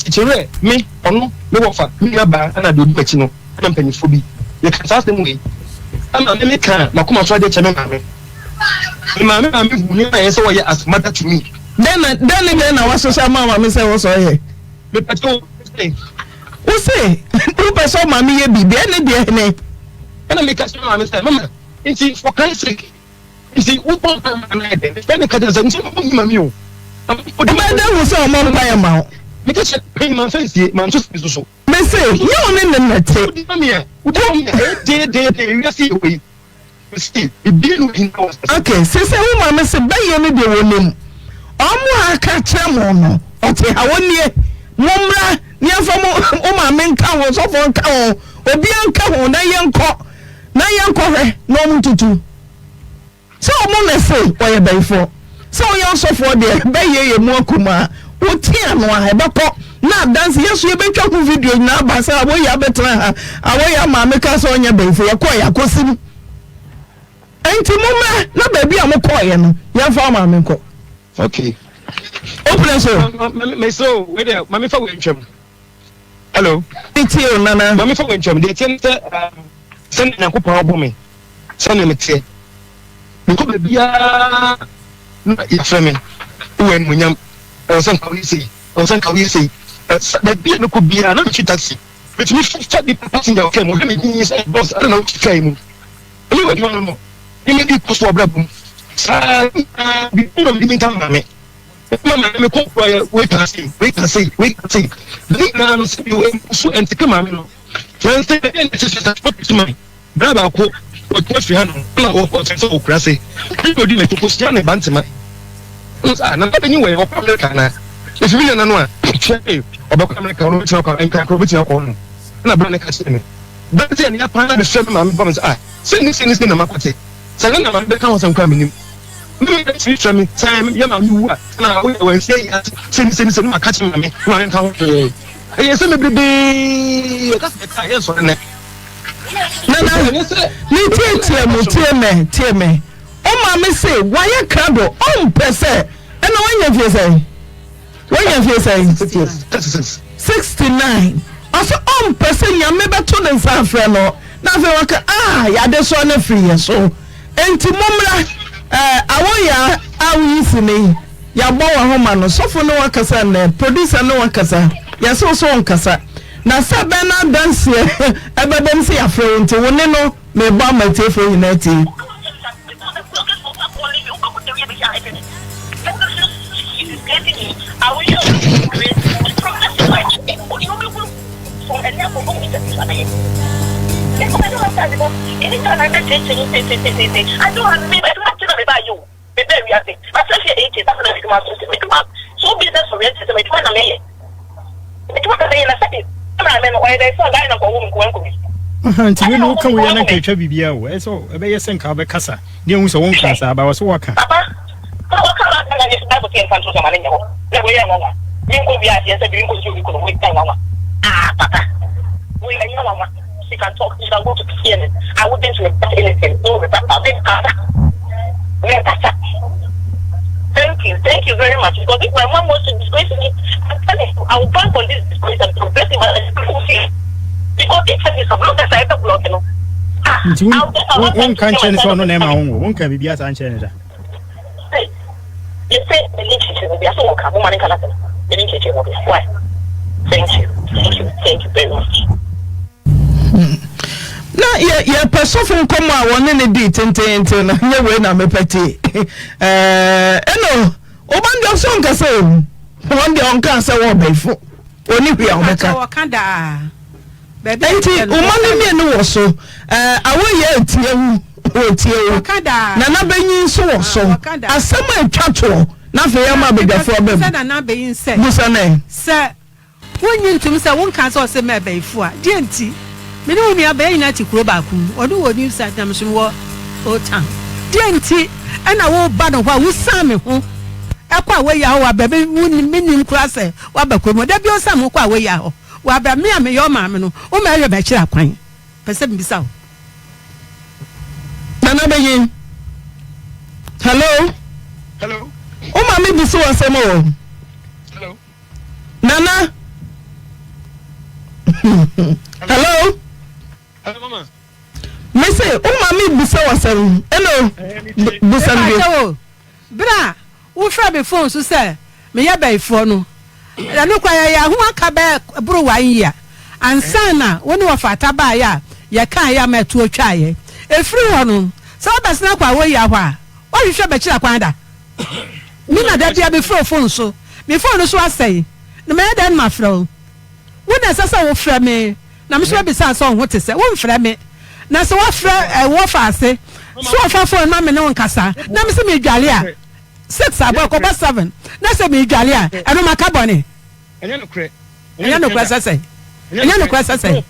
[SPEAKER 4] Kyerɛ me, ɔno, me wɔfa, me nuabaa, ɛna deɛ ɔdi m'akyi no, ɛna mpanyinfoɔ bi. Yɛka saa asɛm wei. Ɛma me meka m'akoma so adeɛ kyerɛ me maame. Me maame maa mehu nneɛma a ɛyɛ sɛ wɔyɛ as mother to me.
[SPEAKER 3] Dɛn na dɛn ne dɛn na woahyehyɛ ama maame sɛ ɛwɔ sɛ ɔyɛ?
[SPEAKER 4] Mepɛ sɛ wo sɛ.
[SPEAKER 3] Wo se wopɛ sɛ ɔmaame yɛ biribi, ɛne deɛ hene?
[SPEAKER 4] Ɛna meka kyerɛ maame sɛ, mama, nti for Christ's sake, nti wobɔ mpaeɛ ma no ayɛ dɛn? Mefrɛ no ka kyerɛ no sɛ, nti ɔmma mami o.
[SPEAKER 3] Wobɛyɛ dɛn hu sɛ ɔmmɔ mpaeɛ ma wo?
[SPEAKER 4] Meka kyerɛ no, mamfa nsie, manto sini so so.
[SPEAKER 3] Mese, nyɛ wo ne ne na ɛte.
[SPEAKER 4] Wodi ma me a, wodi ma me a, ɛyɛ deedeede, wiase yɛ wei.
[SPEAKER 3] Ok sese wo maame se bɛyɛ no deɛ wɔnim ɔmo a aka kyerɛ mo no ɔte ha wɔnie mo mmra ne yɛmfa mo wo maame nka ho sɔfoɔ nka ho obia nka ho na yɛnkɔ na yɛnkɔ hwɛ na ɔmo ntutu sɛ ɔmo na se ɔyɛ bɛyifoɔ sɛ ɔyɛ ɔsɔfoɔ deɛ bɛyɛ yɛ mu akumaa wote ano a ɛbɛkɔ na adanse yɛ so yɛbɛtwa ho video nyinaa aba sɛ awɔyɛ abɛtena ha awɔyɛ maame ka sɛ ɔnyɛ bɛyifo yɛkɔɔ yɛ akɔsim nti mommra na baabi a mokɔɔyɛ no yɛmfa maame nkɔ.
[SPEAKER 4] Okay.
[SPEAKER 3] Wopene so?
[SPEAKER 4] Mesrɛ o, wei deɛ ma mefa wei ntwam. Hello.
[SPEAKER 3] Metie o, Nana.
[SPEAKER 4] Ma mefa wei ntwam. Deɛ ɛteɛ ne sɛ, sɛnea Nyankopɔn abɔ me, sɛnea meteɛ. Mekɔ baabiara na yɛafrɛ me, wowɔ animuonyam, ɛwɔ sɛ nka woyɛ sei, ɛwɔ sɛ nka woyɛ sei. Baabi a mɛkɔ biara na metwi taxi. Metumi fa nipa passenger wɔ kaa mu, ɔhwɛ me dinn sɛ boss adɛn na wotwi kaa yi mu? Ɛnyɛ w'adwuma no no. Nneɛma bi kɔ so wɔ abrabɔ mu. Saa nyinaa biribi na mede minta maame. Mema maame mekɔ kɔ wei ka sei, wei ka sei, wei ka sei. Ne nyinaa no sɛ bio so ɛnteke maame no. Nansa baabi a na ɛte sɛ sɛ ɔpɛ tuma. Bra baako ɔtumi afiri ha nom na ɔkyerɛ sɛ ɔkura se. Ɛna ɔdi n'akyi kɔhyia ne ba ntema. Ɛna sɛ ah na ba bɛnyi wɔ yɛ ɔkɔ Amerika anaa? Ɛfiri me nana no a hwɛ ɔbɛkɔ Amerika ɔno ɔbɛtumi akɔ nkankora ɔbɛtumi akɔ hɔ nom. Ɛna bra no ka kyerɛ me. Bra no sɛ ɛne apa na mefrɛ me maame ba me sɛ ah sei ne sei ne sei na makɔte. Sɛ ne na maame bɛka ho asɛm koraa mennim. Me maame tumi frɛ me sɛ yɛ maame wu a na woyɛ wansi ayi ase sei ne sei ne sei na maka kyerɛ maame na maame nka ho hwee. Ɛyɛ nsɛm bebrebe yɛka sɛ yɛka a yɛnsɔre nnɛ.
[SPEAKER 3] Nana ne tietie mu tie me tie me wo maame se wayɛ krado ɔmpɛ sɛ ɛna wanya mfie sɛn wanya mfie sɛn 69 ɔsɛ ɔmpɛ sɛ nyame bɛto ne nsa afrɛ no na afei waka ah yɛadesoa no afiri yɛ so enti mommra eh, awoyaa a woyi sini Yɛabɔ w'ahoma no, sɔfo ne wakasa nnɛ, producer ne wakasa, yɛse wo so wonkasa. Na sɛ bɛn na adanseɛ ɛbɛbam sɛ yɛafrɛ wo nti, wo ne no merebɔ ama atiefoɔ nyinaa atie.
[SPEAKER 5] Mebaa wiase, matena fie 80 afei na m'adwuma nso nti m'adwuma so business oriented sɛ m'adwuma na meyɛ m'adwuma na meyɛ na sɛbi me maame no ɔyɛ dɛn sɛ ɔdae na nka ɔwɔ mu nka wanku me.
[SPEAKER 6] Nti wei no woka wei a na nka atwa biribiara o ɛsɛ ɛbɛyɛ sɛ nka wobɛkasa ne ɛhu sɛ wonka saa ba wɔ sɛ wɔka.
[SPEAKER 5] Papa na wɔka ma na yɛ Bible sɛ yɛmfa nto so ama no nyɛ hɔ na wei yɛ nwanwa menkɔ wiase ɛsɛ biribi nkɔsisi obi kunu wei yɛ nwanwa ah papa wei ɛnyɛ nwanwa. She can talk, she can go to CNN. I wouldn't rebut anything. No rebuttal. Me nkasa. Me nkasa. Thank you, thank you very much. Because if my mom wants to disgrace me, I'm telling you, I will bank on this disgrace and bless him and people will see. Because if I is a blogger, I have blog, you know. Ah,
[SPEAKER 6] Nti wonka nkyerɛ ne sɛ ɔno na ɛma wo nwo wonka biribi asa nkyerɛ ne da.
[SPEAKER 5] Yɛsɛ mene nkyerɛkyerɛ mu bia sɛ wɔka mo ma ne nka n'asɛm mene nkyerɛkyerɛ mu bia why thank you thank you thank you very much.
[SPEAKER 3] Na yɛ yɛpɛ sɔfo nkɔmɔ a wɔne ne dii tenteenten no nyɛ wei na mepɛ tie ɛɛ ɛno ɔba no deɛ ɔsɛ ɔnkasa o wɔn deɛ ɔnka sɛ wɔ ɔbɛnfo ɔni hwee a ɔbɛka
[SPEAKER 2] wɔka daa baabi
[SPEAKER 3] nti ɔma no mmienu wɔ so ɛɛ awɔ yɛ etie wo wɔtie wo nana bɛnyin nso wɔ so asɛm a etwa toɔ na afei yɛn ma abadwafoɔ bɛm busa nɛ.
[SPEAKER 2] Sɛ Wonnye ntom sɛ wonkaa sɛ ɔse mɛ abayifo a, deɛn nti? Me ne wo nua baa yɛn nyinaa te kuro baako mu, ɔno wɔ New Site na me nso mewɔ Old Town. Deɛn nti na woreba ne hɔ a wosiane me ho kɔ a woayi ahɔ wɔ abrɛ me wonnim mennim koraa sɛ woaba kurom hɔ. Da biara wosiane me ho kɔ a woayi ahɔ wɔ abrɛ me a meyɛ wo maame no, woma ɛhwɛ m'akyiri akwan. Pɛ sɛ mebisa wo.
[SPEAKER 3] Nana Benyin, hello.
[SPEAKER 4] Hello.
[SPEAKER 3] Wo maame bisa wo asɛm o.
[SPEAKER 4] Hello.
[SPEAKER 3] Nana. Hello.
[SPEAKER 4] Hello mama.
[SPEAKER 3] Mese wo maame bisa wasɛm ɛno bisa no
[SPEAKER 2] bio. Bere a wofrɛ me fon so sɛ meyɛ bayifoɔ no, ɛno koraa yɛyɛ ho aka bɛyɛ boro one year ansa na wo ne wɔfata baeɛ a yɛkaeɛ ama ɛtoɔ twaeɛ. Ɛfiri hɔ no, sɛ wobɛsena akɔ awoyia hɔ a, woahwehwɛ bɛkyerɛ kwan da? Me na da biara mefrɛ wo fon so. Me fon no so asɛe, na mɛyɛ dɛn na mafrɛ wo? Wo na ɛsɛ sɛ wofrɛ me, na me nso mabisa wo sɛ wo ho te sɛ. Womfrɛ me. Na sɛ woafrɛ wo wɔfaase sɛ ɔmfa fon mma me ne wo nkasa, na mese meredwale a, six abɔ, ɛkɔbɔ seven, na sɛ meredwale a, ɛno maka bɔne?
[SPEAKER 4] Ɛnyɛ nokorɛ.
[SPEAKER 2] Ɛnyɛ nokorɛ sɛ sɛn? Ɛnyɛ nokorɛ sɛ sɛn?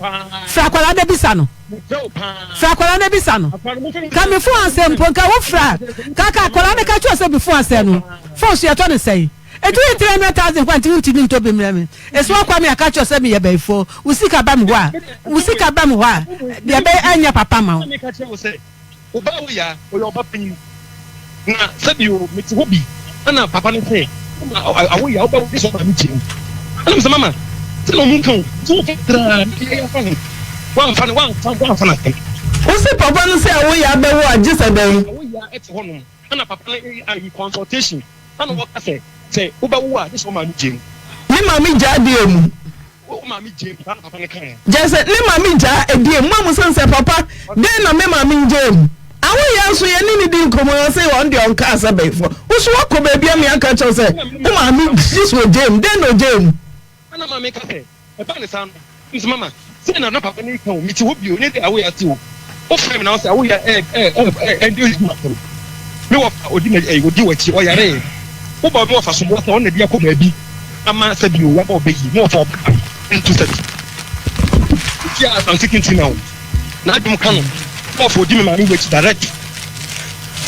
[SPEAKER 2] Frɛ akwadaa na bisa no. Frɛ akwadaa na bisa no. Ka me fon asɛe mpo nka wo frɛ a, ka ka akwadaa no ka kyerɛ sɛ me fon asɛe no. Fon so yɛtɔ no sɛn? Eti woyɛ 300,000 kwa nti wontumi ntɔ bi mmerɛ me. Esi wakwa me aka kyerɛ sɛ meyɛ bayifoɔ. Wo sika ba me hɔ a, wo sika ba me hɔ a, deɛ ɛbɛyɛ ɛnyɛ papa ma wo.
[SPEAKER 4] Wo ba wo ya, ɔyɛ ɔba panyin. Na sɛbi o, mete hɔ bi, ɛna papa no sɛ, mama awo ya, wo ba wo de sɛ ɔmaame tie mu. Ɛna mesɛ mama, sɛ na ɔmo nka o, nti wo fa traa, ne yɛ afa ho, wamfa no, wamfa, wamfa n'asɛm.
[SPEAKER 3] Wo se papa no sɛ awo ya bɛwo a, gye sɛ dɛn?
[SPEAKER 4] Awo ya ɛte hɔ nom, ɛna papa no ayi consultation, ɛna ɔka sɛ, sɛ wo bɛwo a, gye sɛ ɔmaame tie mu.
[SPEAKER 3] Ne maame gyaa deɛ mu.
[SPEAKER 4] Wo maame gyee mu saa na papa no kaeɛ.
[SPEAKER 3] Kyerɛ sɛ ne maame gyaa ɛdeɛ mu. Moamu sɛ sɛ papa dɛn na me maame ngyaa mu. Awoyɛ nso yɛne no di nkɔmmɔ yi ɔse ɔno deɛ ɔnkaa sɛ bɛyifoɔ. Wo nso woakɔ baabi ama yɛaka akyerɛ wo sɛ wo maame gye sɛ ɔgyaa mu. Dɛn na ɔgyaa mu?
[SPEAKER 4] Ɛna maame ka sɛ, Ɛbaa no saa no, me nso mama, sei na na papa no reka o, mete hɔ bio, ɛnyɛ dɛ awoyɛ ase o. Wofrɛ me na wose awoyɛ ɛ ɛ ɛ ɛ ɛnde ɔdi m'asɛm. Me wɔfa ɔdi m'akyi ɛyi ɔdi w'akyi, ɔyaree. Wobɔ me wɔfa soboɔ sɛ ɔno na ɛde akɔ baabi ama sɛbi o, waba ɔbɛyi, me wɔfa ɔba nto sɛbi. Nti a Asante Kinti na o, n'adwom ka no, me wɔfa ɔdi me maame w'akyi direct.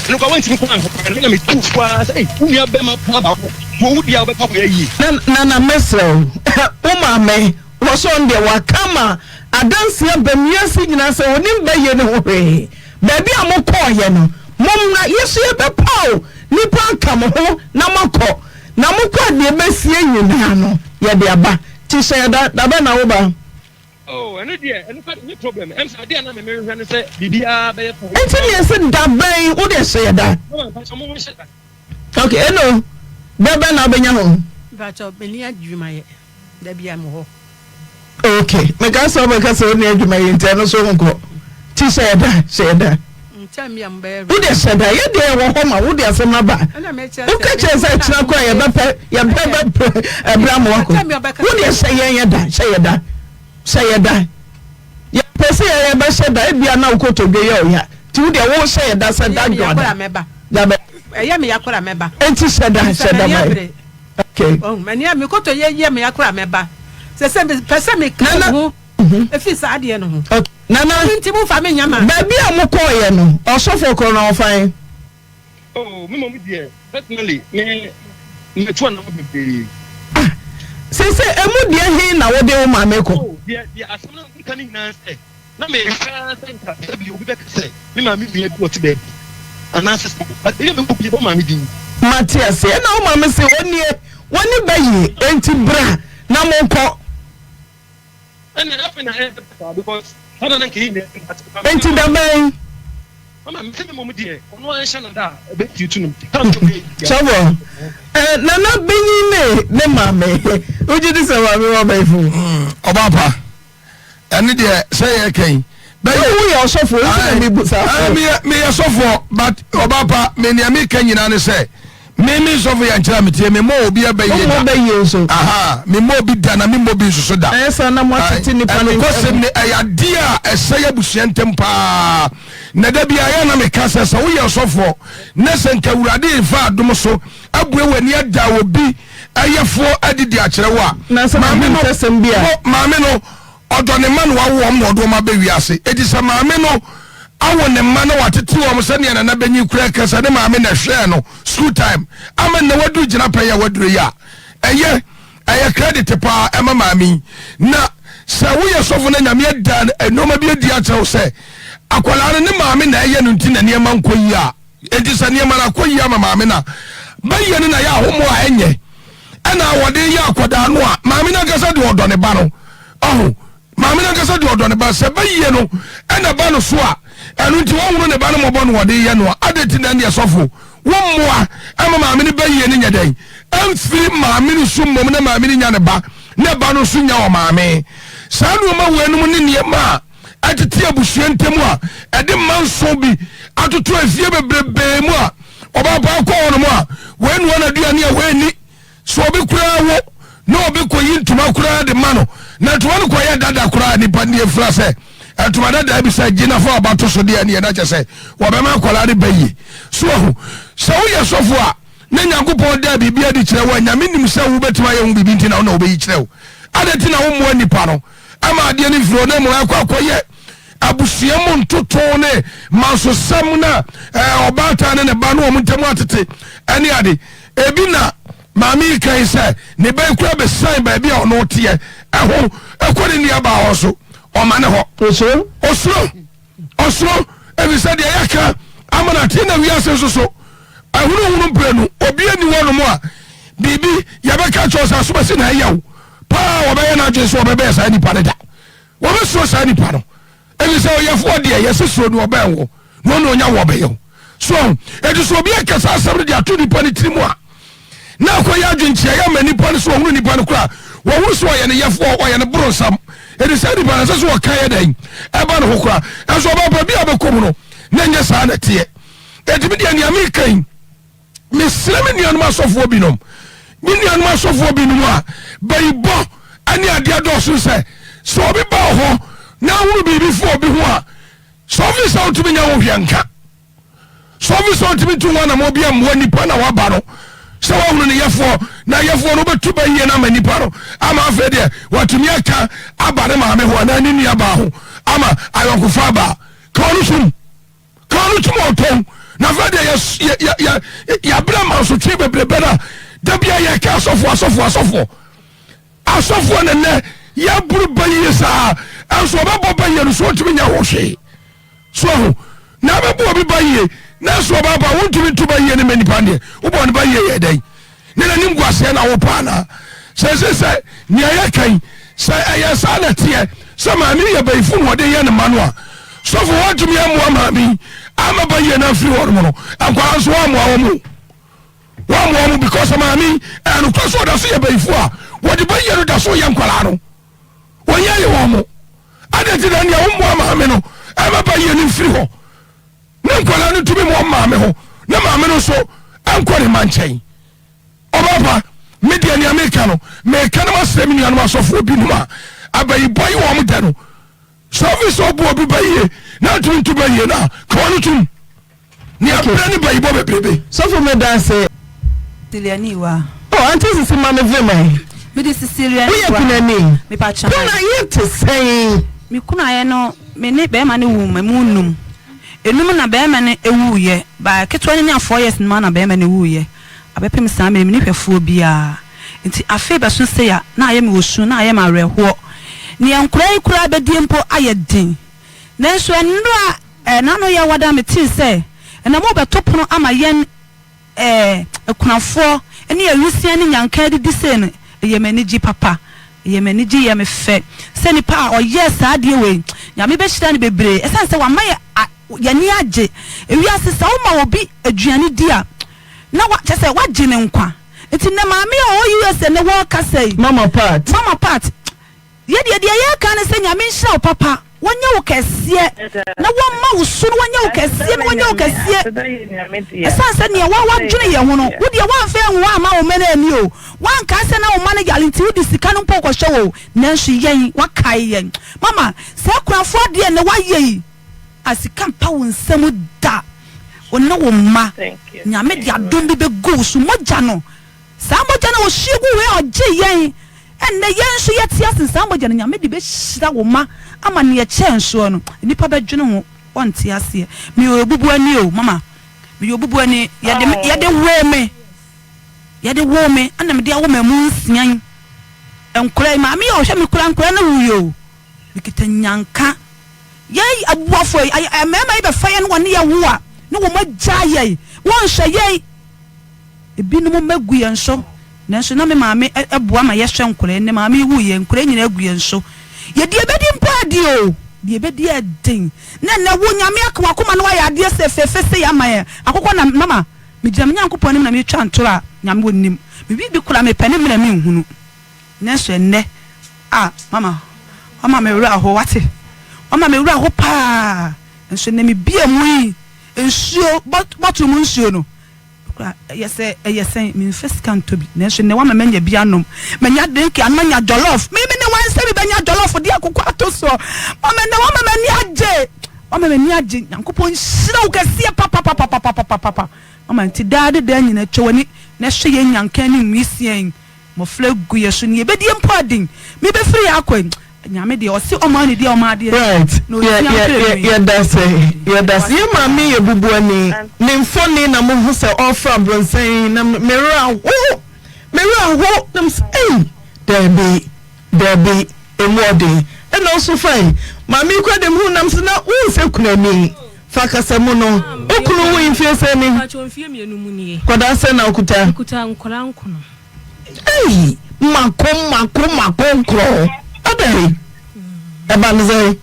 [SPEAKER 4] Ɛno koraa wantumi koraa anka koraa, me na metuu fo ara sɛ ei, wo nua bɛrima paa baako, deɛ ɔwu biara wobɛkɔ akɔyɛ yie.
[SPEAKER 3] Nana mɛsrɛ wo, wo maame wɔ so ɔno deɛ waka ma adanseɛ aba mu wiase nyinaa sɛ ɔnim bayie no ho hwee. Baabi a mokɔɔeɛ no, mommra, yɛso yɛbɛpaw nnipa aka mo ho na moakɔ, na mokɔ a deɛ ɛbɛsie nyinaa no yɛde aba. Nti hyɛ da, da bɛn na woba?
[SPEAKER 4] Oh, ɛno deɛ, ɛno kora deɛ, problem. Ɛm sɛ adeɛ a na me mehwehwɛ ne sɛ biribiara bɛyɛ fine.
[SPEAKER 3] Nti ne yɛse da bɛn, wo deɛ hyɛ yɛ da.
[SPEAKER 4] Mama, mpakyɛ mo nhyɛ da.
[SPEAKER 3] Ok, eno, da bɛn na wobɛnya ho?
[SPEAKER 2] Mpakyɛ, menni adwuma yɛ, da biara mewɔ hɔ.
[SPEAKER 3] Ok, meka sɛ wobɛka sɛ wonni adwuma yɛ nti ɛno nso wonkɔ. Nti hyɛ yɛ da, hyɛ yɛ da. Wo deɛ hyɛ da, yɛ deɛ yɛwɔ hɔ ma wo de asɛm no aba. Woka kyerɛ sɛ kyena kɔ a yɛbɛpɛ yɛbɛ bɛpɛ ɛbrɛ ama wakɔ. Wo deɛ hyɛ yɛn yɛ da, hyɛ yɛ da, hyɛ yɛ da. Yɛpɛ sɛ yɛ yɛbɛhyɛ da, ebia na wo kotodwe yɛ ɔya. Nti wo deɛ wo hyɛ yɛ da sɛ da dwoada. Yabɛ.
[SPEAKER 2] Ɛyɛ me ya kora mɛba.
[SPEAKER 3] Nti hyɛ da, hyɛ da ma yɛ. Okay.
[SPEAKER 2] M'ani a me kotodwe yɛ me ya kora mɛba. Sɛ sɛ mepɛ sɛ meka ho. Efi saa adeɛ no ho.
[SPEAKER 3] Ok Nana.
[SPEAKER 2] Ɛno nti mo nfa me nyɛ maame.
[SPEAKER 3] Baabi a mo kɔɔ yɛ no ɔsɔfoɔ korɔ no ɔfa he?
[SPEAKER 4] Oh me mmom deɛ personally me matu anamɔ bebree.
[SPEAKER 3] Ah seesei emu deɛ he na wode wo maame kɔ?
[SPEAKER 4] Oh deɛ deɛ asɛm no meka ne nyinaa sɛ na mehwɛ ara sɛ nka sɛbi obi bɛka sɛ me maame nua bi ɔte baabi anaasɛ sɛ but ebi a mɛbɔ bi bɔ maame din.
[SPEAKER 3] Mate aseɛ ɛna wo maame se ɔnie w'ani bɛye enti bra na monkɔ. Enti da bɛn? Sɔfo, eh, Nana benyin ne ne maame. Wogye di sɛ maame wɔ bɛyifo?
[SPEAKER 7] Ɔba pa, ɛne deɛ sɛ yɛ kɛn.
[SPEAKER 3] Bɛyɛ wo yɛ ɔsɔfo, nti na mi bu saa.
[SPEAKER 7] Meyɛ sɔfoɔ, but ɔba pa, me nea meka nyinaa ne sɛ. Me me nsɔfo yɛ nkyerɛ me tie me mmɔ obi ɛbɛ yie da.
[SPEAKER 3] Wommɔ bɛ yie nso.
[SPEAKER 7] Aha me mmɔ obi da na me mmɔ bi nso so da.
[SPEAKER 3] Ɛyɛ saa na mo atete nipa ne ntɛm.
[SPEAKER 7] Ɛnokwasɛm ni ɛyɛ adeɛ a ɛsɛe abusua ntɛm paa. Na da biara yɛ na me ka sɛ sɛ woyɛ ɔsɔfoɔ na sɛ nka Awurade refa adom so abue w'ani ada obi ɛyɛfoɔ adi de akyerɛ wo a.
[SPEAKER 3] Na sɛ
[SPEAKER 7] maame no
[SPEAKER 3] ahintasɛm bi a.
[SPEAKER 7] Maame no Ɔdɔ ne mma na wawo wɔn na ɔde wɔn aba wiase. Enti sɛ maame no awo ne mma na watete wɔn sɛnea nana benyin koraa ka sɛ ne maame na ɛhwɛɛ no school time ama nnɛ waduru gyinapɛn a waduru yi a, ɛyɛ ɛyɛ credit paa ɛma maame yi. Na sɛ woyɛ sɔfo na Nyame ada nneɛma bi adi akyerɛ wo sɛ akwadaa no ne maame na ɛyɛ no nti na nneɛma nkɔ yie a, enti sɛ nneɛma no akɔ yie ama maame no a, bɛyɛ no na yɛ ahomo a ɛnyɛ ɛna wɔde yɛ akwadaa no a, maame no ankasa deɛ ɔdɔ ne ba no. Ɔho, maame no ankasa deɛ ɔdɔ ne ba, sɛ bɛyie no ɛna ba no so a, ɛno nti wɔnhunu ne ba no mmɔbɔ no wɔde yɛ no a, adɛn nti na ɛnneɛ sɔfo, wo mmoa ɛma maame no bɛyie no nyɛ dɛn ɛmfiri maame no so mmom na maame no nya ne ba, na ba no nso nya ɔmaame. Saa nnoɔma weinom ne nneɛma a ɛtete abusua ntam a ɛde mma nson bi atoto afie bebrebee mu a ɔbaa paa kɔ hɔnom a, wei noa n'aduane a wei nni. Sɛ obi koraa wo na obi kɔyi ntoma koraa de ma no, na ntoma no kɔyɛ dada koraa nipa nni afira sɛ ntoma dada bi sɛ gye na fa ɔba to so deɛ neɛ na kyɛ sɛ wɔbɛma akwadaa no bɛyie. So ahu sɛ woyɛ sɔfo a na Nyankopɔn da biribi adi kyerɛ wo a Nyame nim sɛ wobɛtumi ayɛ ho biribi nti na wo na wobɛyi kyerɛ wo. Adɛn nti na wommoa nipa no ma adeɛ no mfiri hɔ na mmom ɛkɔ akɔyɛ abusua mu ntoto ne mansosɛm na ɔbaatan ne ne ba no wɔn ntam atete ɛne ade. Ebi na maame yi kan sɛ ne ba yi kura bɛsian baabi a ɔno teɛ ɛho ɛkɔ ne nuabaa hɔ so ɔma ne hɔ.
[SPEAKER 3] Osuro.
[SPEAKER 7] Osuro. Osuro. Efisɛ deɛ yɛka ama no ate na wiase nso so ahunuhunu mprenu obi ani hɔ nom a biribi yɛbɛka kyerɛ sɛ asomasi na ɛyɛ wo paa wɔbɛyɛ n'adwene sɛ wɔbɛbɛyɛ saa nipa no da. Wɔbɛsuro saa nipa no. Efisɛ ɔyɛfoɔ deɛ yɛse suro no ɔbɛn wo na ɔne ɔnya wo ɔbɛyɛ wo. So ahu? Enti sɛ obi aka saa asɛm no de ato nipa no tiri mu a, Na akɔyɛ adwenkyeɛeɛ ama nipa no sɛ ɔhunu nipa no koraa wɔhunu sɛ ɔyɛ ne yɛfoɔ ɔyɛ ne boronsam ɛdi sɛ nipa no ɛsɛ sɛ ɔka yɛ dɛn ɛba ne ho koraa ɛnso ɔba baabi a bɛkɔ mu no na ɛnyɛ saa na ɛteɛ ɛtumi deɛ nea meka yi mesrɛ me nuanom asɔfoɔ binom me nuanom asɔfoɔ binom a bayibɔ ne adeɛ dɔɔso sɛ sɛ obi ba wɔ hɔ na ahunu biribi fo obi ho a sɛ ɔfi sɛ wotumi nya wo hwɛ nka Sɛ ɔfi sɛ ɔntumi ntu ho anammɔn bi mmoa nipa na waba no sɛ wahunu ne yɛfoɔ na yɛfoɔ no wobɛtu ba yie no ama nipa no ama afei deɛ watumi aka aba ne maame ho anaa ne nua baa ho ama ayɔnkofa aba ka ɔno som ka ɔno tom ɔtɔn na afei deɛ yɛabrɛ mansotwe bebrebe no a da bia yɛka asɔfoɔ asɔfoɔ asɔfoɔ asɔfoɔ ne nnɛ yɛaburu ba yie saa ɛnso ɔbɛbɔ ba yie no so ɔntumi nyɛ ho hwee So ahu? Na abɛbɔ obi ba yie, nanso ɔba ba wontumi nto ba yie no ma nipa deɛ, wobɔ no ba yie yɛ dɛn? Ne n'anim gu aseɛ na wopɛ anaa? Sɛ ɛsɛ sɛ nea yɛka yi, sɛ ɛyɛ saa na ɛteɛ, sɛ maame yi yɛ bayifo na ɔde yɛ ne mma no a, sɔfo woantumi ammoa maame yi amma ba yie no amfiri hɔ nom no, nkwadaa nso woammoa wɔn o. Woammoa wɔn because maame yi, ɛyɛ nokorɛ sɛ ɔda so yɛ bayifo a, wɔde ba yie no da so yɛ nkwadaa no. Wɔnyɛ yɛ wɔn mo. Adɛn nti na nea wommoa maame no ɛma ba yie no mfiri hɔ ne nkwadaa no ntumi mmoa maame ho na maame no nso nkɔ ne mma nkyɛn? Ɔbaapa, me deɛ nea meka no, meka no masrɛ me nuanom asɔfoɔ binom a abayibɔ yi wɔn dɛ no. Sɛ ofi sɛ ɔbu obi ba yie na ntumi nto ba yie no a, ka wɔn tom. Nea brɛ ne bayibɔ bebrebe.
[SPEAKER 3] Sɔfo meda ase.
[SPEAKER 8] Ceciliani wa.
[SPEAKER 3] Oh auntie sisi ma me vim ɛ.
[SPEAKER 8] Me de Ceciliani wa.
[SPEAKER 3] Woyɛ kunani.
[SPEAKER 8] Me pa kyɛw.
[SPEAKER 3] Kuna yɛ te sɛn.
[SPEAKER 8] Me kunu ayɛ no me ne bɛɛma no wuu mɛmu num. Enum na bɛɛma no ewuu yɛ ba ketewa no nya four years no mu na bɛɛma no wuu yɛ. Abɛpem saa mmerɛ menni hwɛfoɔ biara nti afei bɛso sei a na ayɛ me osu na ayɛ me awerɛhoɔ. Neɛ nkoraa yi koraa bɛdie mpo ayɛ den. Nanso ɛnora eh, n'ano yɛ wada metee sɛ ɛnɛ mobɛto pono ama yɛn eh, akunafoɔ ne awisiaa ne nyanka adidi sei no, ɛyɛ me anigye papa. Ɛyɛ me anigye, ɛyɛ me fɛ sɛ nipa a ɔyɛɛ saa adeɛ wei, Nyame bɛhyira no bebree ɛsiane sɛ wama yɛ a, yɛn ani agye. Ewiase sɛ woma obi aduane di a, na wa, kyerɛ sɛ wagye ne nkwa. Nti nnɛ maame a ɔwɔ USA nnɛ wɔɔkasa yi,
[SPEAKER 3] Mama Pat.
[SPEAKER 8] Mama Pat, Yɛ deɛ deɛ yɛreka ne sɛ Nyame nhyira wo papa, wɔnyɛ wo kɛseɛ na wɔmma wo so na wɔnyɛ wo kɛseɛ na wɔnyɛ wo kɛseɛ ɛsiane sɛ neɛ wa wadwene yɛn ho no wo deɛ woamfa anwu amma wo mma no anni o, woankae sɛ na wo mma no yare nti wode sika no mpo kɔhwɛ wɔ o, nanso yɛn woakae yɛn. Mama saa akunafoɔ adeɛ nnɛ woayɛ yi a sika mpa wo nsam da, wo ne wo mma Nyame de adom bi bɛgu wo so, mogya no Saa mogya no a ɔhwie guiɛ a ɔgyee yɛn, ɛnnɛ yɛn nso yɛte ase no, saa mogya no Nyame de bɛhyira wo mma ama neɛ ɛkyɛn soɔ no, nnipa bɛdwene ho, wɔnte aseɛ. Meyɛ obubuani o, mama, meyɛ obubuani, yɛde me, yɛde woo me, yɛde woo me, ɛna mede awo mmamu nsia yi. Nkwadaa yi, maame yi a ɔhwɛ me koraa, nkwadaa no wuiɛ o, mekita nyanka. Yɛn abubuafoɔ yi, mmarima yi bɛfa yɛn na wɔne yɛn wo a, ne wɔn agyaa yɛn, wɔnhwɛ yɛn. Ebinom mma gu yɛn so, nanso na me maame boa ma yɛhwɛ nkwadaa. Ɛnnɛ maame yi wuiɛ, nkwadaa nyinaa gu yɛn so. Yɛ deɛ ɛbɛdi mpo adi o, deɛ ɛbɛdi ɛden. Na ɛnnɛ wo Nyame aka w'akoma na wayɛ adeɛ sɛ fɛfɛ sei ama yɛn. Akokɔ na mama, megyina me Nyankopɔn anim na metwa ntorɔ a, Nyame ɔnim. Me biribi koraa mepɛ ne mmerɛ menhunu. Nanso ɛnnɛ, ah mama, wama me werɛ aho, wate? Wama me werɛ aho paa. Nanso ɛnnɛ mebue mu yi, nsuo, bottle mu nsuo no, Kura, ɛyɛ sɛ, ɛyɛ sɛn? Memfa sika ntɔ bi, nanso nnɛ woama manya bi anom. Manya drink anom, manya jollof. Me, me ne wan sɛ mebɛnya jollof de akokɔ ato soɔ. Mama, nnɛ woama m'ani agye. Woama m'ani agye. Nyankopɔn nhyira wo kɛseɛ papapapapapapapa. Mama, nti daa de daa nyinaa twa w'ani na hwɛ yɛn nyanka ne nwisiaa yi. Mmɔfra gu yɛ so, nea yɛbɛdie mpo aden. Mebɛfiri yɛ akɔ yi, Nyame deɛ ɔse ɔma ne deɛ ɔma adeɛ
[SPEAKER 3] Right
[SPEAKER 8] na
[SPEAKER 3] yɛ
[SPEAKER 8] ɔtua
[SPEAKER 3] yɛ
[SPEAKER 8] mprenu
[SPEAKER 3] yɛ
[SPEAKER 8] yi.
[SPEAKER 3] yɛdase yɛdase yɛ maame yɛ bubuani ne mfoni na mo hu sɛ ɔfra abronsan yi na me werɛ aho me werɛ aho na me sɛ ei daabi daabi emu ɔden ɛna ɔso fine maame yi kura de me hu nam sɛ na wo nsɛ kunani fa kasa mu no wo kunu wo mfie sɛ ni
[SPEAKER 9] Mpakyɛw mfie mienu mu nie.
[SPEAKER 3] Nkwadaa sɛn na wokuta?
[SPEAKER 9] Mekuta nkwadaa nkono.
[SPEAKER 3] Ei mako mako mako nkorɔ adɛn ɛba no sɛn.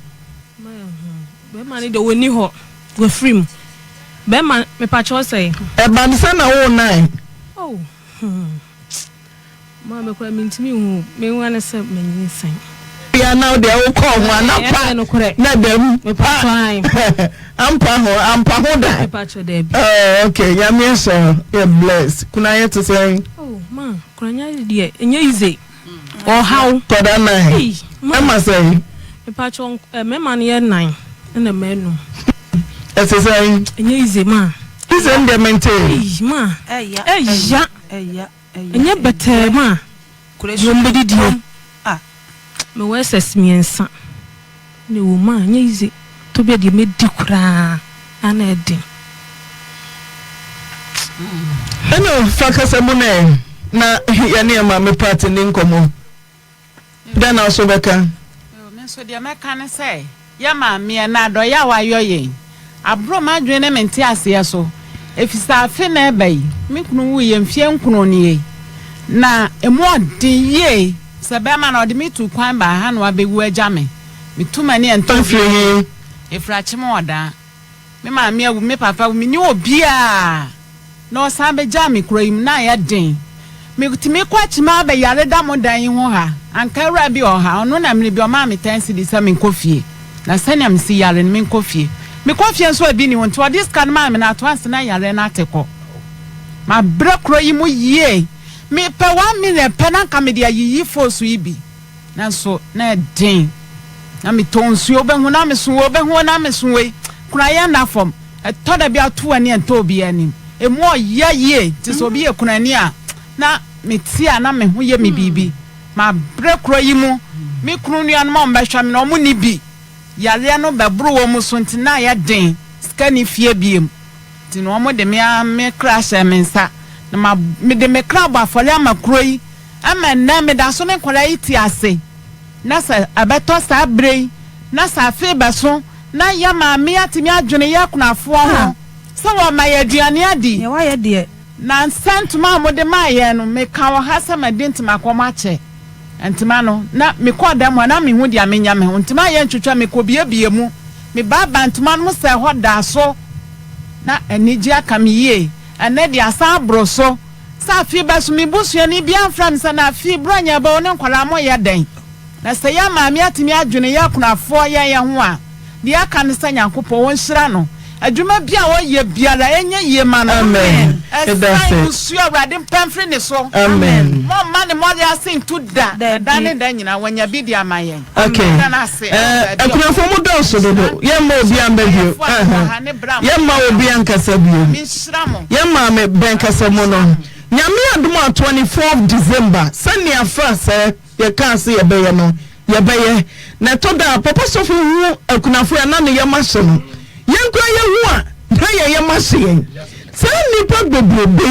[SPEAKER 9] Bɛrima no deɛ ɔnni hɔ wafiri mu bɛrima mepakyɛw sɛn.
[SPEAKER 3] Ɛba no sɛn na woo nine.
[SPEAKER 9] Oh hmm. Maa me koraa mentumi nhu me nwa ne sɛ manyinsɛn.
[SPEAKER 3] Bia na wo deɛ wo kɔɔ ho ana pa na dɛm pa ampa ho ampa ho da oh ok nyame ahyɛ wo yɛ blessed kuna yɛ te sɛn.
[SPEAKER 9] Oh ma kuna nya deɛ ɛnyɛ easy ɔhaw.
[SPEAKER 3] Kɔda nan ɛma sɛn.
[SPEAKER 9] Mepakyɛw mmarima no yɛ nan ɛna mmaa num.
[SPEAKER 3] Ɛte sɛn.
[SPEAKER 9] Ɛnyɛ easy ma.
[SPEAKER 3] Easy ndeɛ mente.
[SPEAKER 9] Eii ma ɛya. Ɛnyɛ bɛtɛɛ ma deɛ ɔmo bɛdi die. Mewɔ SS miɛnsa na ɛwɔ mu a ɛnyɛ easy tɔ bi a deɛ mɛdi koraa a na ɛden.
[SPEAKER 3] Ɛna fa kasa mu nɛ na yɛne yɛn maame Pat nni nkɔmmɔ. Dɛn na wo nso wobɛka?
[SPEAKER 10] Me nso deɛ mɛka ne sɛ, yɛn maameɛ na adɔeɛ a wayɔ yɛn aboro m'adwene ne me nteaseɛ so, ɛfiri sɛ afe na ɛreba yi, me kunu wuiɛ mfeɛ nkron nie, na ɛmu ɔden yie sɛ bɛrima no ɔde me tuu kwan baa ha na wabɛwu agya me. Metu m'ani a ɛntɔ
[SPEAKER 3] Ɔfiri he?
[SPEAKER 10] Ɛfiri Akyem Ɔdaa. Me maame awu, me papa awu, menni obiara na ɔsan bɛgyaa me kuro yi mu, na ayɛ den. Metumi kɔ akyima abɛyare da mo dan yi ho ha. Anka awuraa bi wɔ ha, ɔno na mmerɛ bi ɔmaa me ten cedis sɛ menkɔ fie, na sɛnea mesi yare no menkɔ fie. Mekɔ fie nso ebi nni hɔ, nti ɔde sika no maa me na ato ase na yareɛ no ate kɔ. Mabrɛ kuro yi mu yie. Mepɛ 1 million pɛ na anka mede ayiyi foosu yi bi. Nanso na ɛden. Na metɔ nsuo, wobɛhu na meso wei, wobɛhu na meso wei. Kunayɛ nna fam. Ɛtɔ da bi a woto w'ani a ɛntɔ obiara anim. Ɛmu ɔya yie nti sɛ obi yɛ kunani a, na mete a na me ho yɛ me biribi. Mabrɛ kuro yi mu. Me kunu nuanom a wɔbɛhwɛ me no, wɔnni bi. Yareɛ no bɛboro wɔn so nti na ayɛ den. Sika nni fie bio. Nti no wɔde me ara me kra hyɛɛ me nsa. Na ma, mede me kra bɔ afɔreɛ ama kuro yi. Ama nnɛ meda so ne nkwadaa yi te ase, na sɛ ɛbɛtɔ saa berɛ yi, na sɛ afe rebɛso na yɛn maame atumi adwene yɛn akunafoɔ ho sɛ wɔma yɛn aduane adi. Na sɛ ntoma a wɔde maa yɛn no, meka wɔ ha sɛ madi ntoma kɔm akyɛ. Ntoma no, na mekɔɔ dɛm hɔ na menhu deɛ menyɛ me ho. Ntoma a yɛntwitwa, mekɔbuebue mu. Mebaabaa ntoma no mu sɛ ɛhɔ da so, na anigyeɛ aka me yie. Ɛnnɛ deɛ asan aboro so. Sɛ afe bɛso, me busuani biara mfrɛ me sɛ, Na afe Buronya ɛbɛ wo ne nkwadaa moyɛ dɛn? Na sɛ yɛn maame atumi adwene yɛn akunafoɔ yɛn yɛn ho a, deɛ aka ne sɛ Nyankopɔn ɔnhyira no. Adwuma bi a ɔyɛ biara ɛnyɛ yie ma no.
[SPEAKER 3] Amen. Meda
[SPEAKER 10] Ɛsan
[SPEAKER 3] ase.
[SPEAKER 10] nsuo Awurade mpɛ mfiri ne so.
[SPEAKER 3] Amen.
[SPEAKER 10] Momma ne mmɔre ase ntu da, na da ne da nyinaa wanya bi de ama yɛn.
[SPEAKER 3] Okay.
[SPEAKER 10] Meda no ase
[SPEAKER 3] Eh,
[SPEAKER 10] ɛwɔ baabi a
[SPEAKER 3] akunafo mo dɔɔso dodo. Yɛmma obi amba bio.
[SPEAKER 10] Adwumayɛfoɔ a mowɔ ha ne berɛ a
[SPEAKER 3] Yɛmma
[SPEAKER 10] mode
[SPEAKER 3] obi ankasa bio.
[SPEAKER 10] Nyame nhyira mo.
[SPEAKER 3] Yɛn maame bɛn kasa mu no. Nyame adom a 24th December sɛnea fra sɛ yɛkaa se yɛbɛyɛ no yɛbɛyɛ. Na ɛtɔ da a papa sɔfo hu akunafo yi a na ne yam ahye no. Yɛn koraa yɛhu a na yɛn yam ahye yɛn. Saa nnipa bebrebe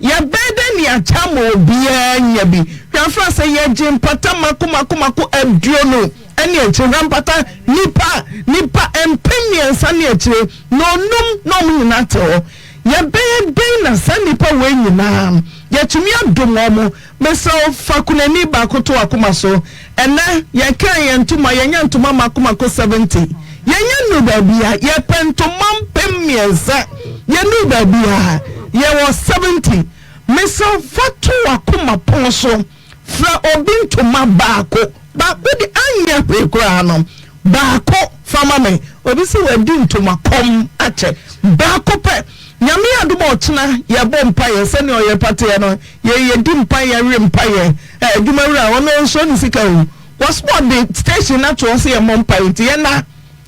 [SPEAKER 3] yi yɛbɛyɛ dɛn ne yɛakyɛ ama obiara anya bi. Hwɛ afra sɛ yɛgye mpata mako mako mako 20 ne akyire. Hwɛ mpata nnipa nnipa 3000 ne akyire na onum na wɔn nyinaa te hɔ. Yɛbɛyɛ dɛn na saa nnipa wei nyinaa yɛatumi adom wɔn? Mesrɛ wo, fa kunani baako to w'akoma so. Ɛnnɛ, yɛkaa yɛn ntoma, yɛanya ntoma mako mako 70. Yɛnnya nnuru baabiara. Yɛpɛ ntoma 3000. Yɛnnuru baabiara. Yɛwɔ 70. Mesrɛ wo, fa to w'akoma pono so. Fra obi ntoma baako. Baako de anyɛ hwee koraa no, baako fa ma me. Obi se wadi ntoma kɔm akyɛ. Baako pɛ. Nyame adom a ɔkyena yɛbɔ mpaeɛ sɛnea ɔyɛ pa teɛ no, yɛ yɛdi mpaeɛ we mpaeɛ. Ɛ adwuma wura ɔno ɔnsuro ne sika o. Wɔse wɔde station no ato hɔ sɛ yɛmmɔ mpaeɛ nti yɛnna.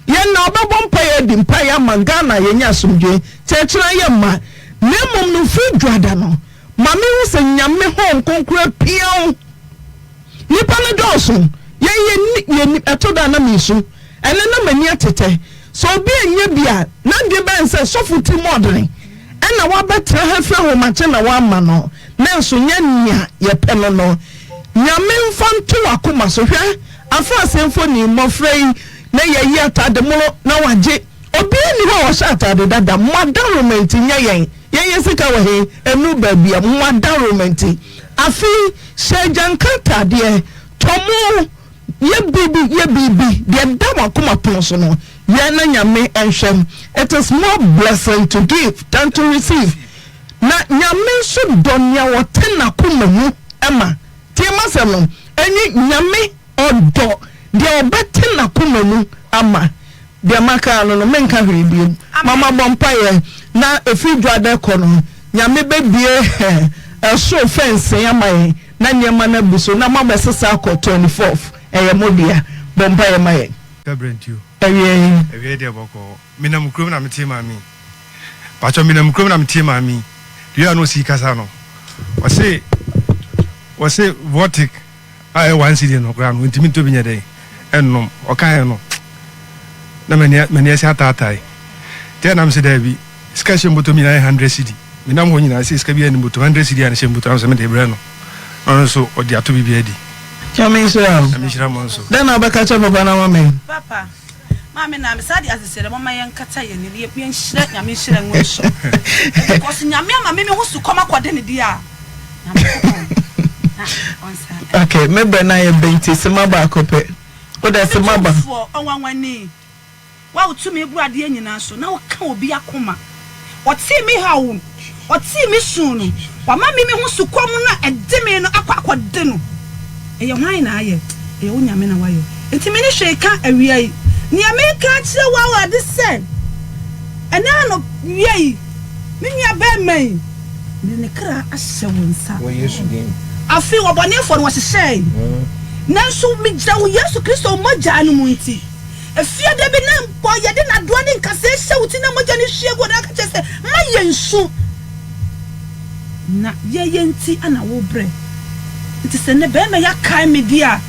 [SPEAKER 3] Yɛnna ɔbɛbɔ mpaeɛ adi mpaeɛ ama Ghana yɛnya asomdwoeɛ. Nti ɛkyena yɛmma. Na mmom no firi dwoada no. Ma me hu sɛ Nyame Honhom Kronkron apia wo. Nnipa no dɔɔso. Yɛn yɛnni yɛnni ɛtɔ da a na mesu. Ɛnnɛ na m'ani atetɛ. Sɛ obi annya bi a, n'adwene bɛyɛ no sɛ sɔfo tirimɔdene ɛna wabɛtena ha firi ahomakye na wamma no. Nanso nyɛ nea yɛpɛ no no. Nyame mfa nto w'akoma so. Hwɛ afraase mfoni, mmɔfra yi na yɛyi atade mono na wagye. Obiara nni hɔ a ɔhyɛ atade dada. Mo adaworoma nti nyɛ yɛn. Yɛnyɛ sika wɔ he? Ɛnuru baabi a mo adaworoma nti. Afei hyɛ agyanka ataadeɛ, tɔ mo, yɛ biribi, yɛ biribi, deɛ ɛda w'akoma pono so no, yɛ na Nyame nhwɛ. It is more blessing to give than to receive. Na Nyame nso dɔ nea ɔte n'akoma mu ma. Tie m'asɛm no, ɛnye Nyame ɔdɔ deɛ ɔbɛte n'akoma mu ama. Deɛ maka ano no, menka hwee biom. Ma mabɔ mpaeɛ na ɛfiri Dwoada kɔ no, Nyame bɛbue ɛsoro fɛnsee ama yɛn na nneɛma no abu so na moabɛsesa akɔ 24th. Ɛyɛ mo dea. Bɔ mpaeɛ ma yɛn.
[SPEAKER 4] Gabriel Ntio.
[SPEAKER 3] Awiei.
[SPEAKER 4] Awiei deɛ bɔkɔɔ. Menam kurom na metee maame yi. Pakyɛ menam kurom na metee maame yi. The way a na ɔsi kasa no, ɔse ɔse vortic a ɛyɛ one cedi no koraa no ɔntumi ntɔ bi nyɛ dɛn ɛnnom. Ɔkaeɛ no na m'ani m'ani asi ataatae. Nti ɛna mese daabi, sika ɛhyɛ me bɔtɔ mu nyinaa yɛ hundred cedi. Menam hɔ nyinaa sɛ sika biara nni bɔtɔ mu, hundred cedi a na ɛhyɛ me bɔtɔ mu na mesɛ mede rebrɛ no. Na ɔno nso ɔde ato biribi adi.
[SPEAKER 3] Nyame nhyira wo.
[SPEAKER 4] Nyame nhyira mo nso.
[SPEAKER 3] Dɛn na wobɛka akyerɛ papa no ama me?
[SPEAKER 8] Papa, maame na me saa de asesɛdɛ momma yɛnkata yɛn ani na yɛnhyira Nyame nhyira ngu ne so because Nyame ama me me ho sukɔm akɔde ne deɛ a Nyankopɔn na ɔnsa.
[SPEAKER 3] Okay, me brɛ no ayɛ bɛ nti sema baako pɛ. Wo dɛ sema ba.
[SPEAKER 8] Ɔtumfoɔ, ɔnwanwani. Wo a wo tumi boro adeɛ nyinaa so, na woka obi akoma. Ɔtee me haw no, ɔtee me su no, wama me me ho sukɔm no a ɛde me no akɔ akɔde no. Ɛyɛ hwan na ayɛ? Ɛyɛ wo Nyame na wayɛ. Enti menni hwee ka awia yi. Nea mereka akyerɛ wo Awurade sɛ, ɛnnɛ anɔpwia yi, me nua barima yi, mede ne kra ahyɛ wo nsa. Afei ɔbɔnefoɔ no, wɔhyehyɛe. Nanso megyina wo Yesu Kristo mogya no mu nti. Efie da bi na mpo yɛde nnadewa ne nkasɛɛ hyɛ wo ti na mogya no hwie gu na aka kyerɛ sɛ, Mma yɛnsu, na yɛyɛ nti na wobrɛ. Nti sɛ nnɛ barima yi akae me deɛ a,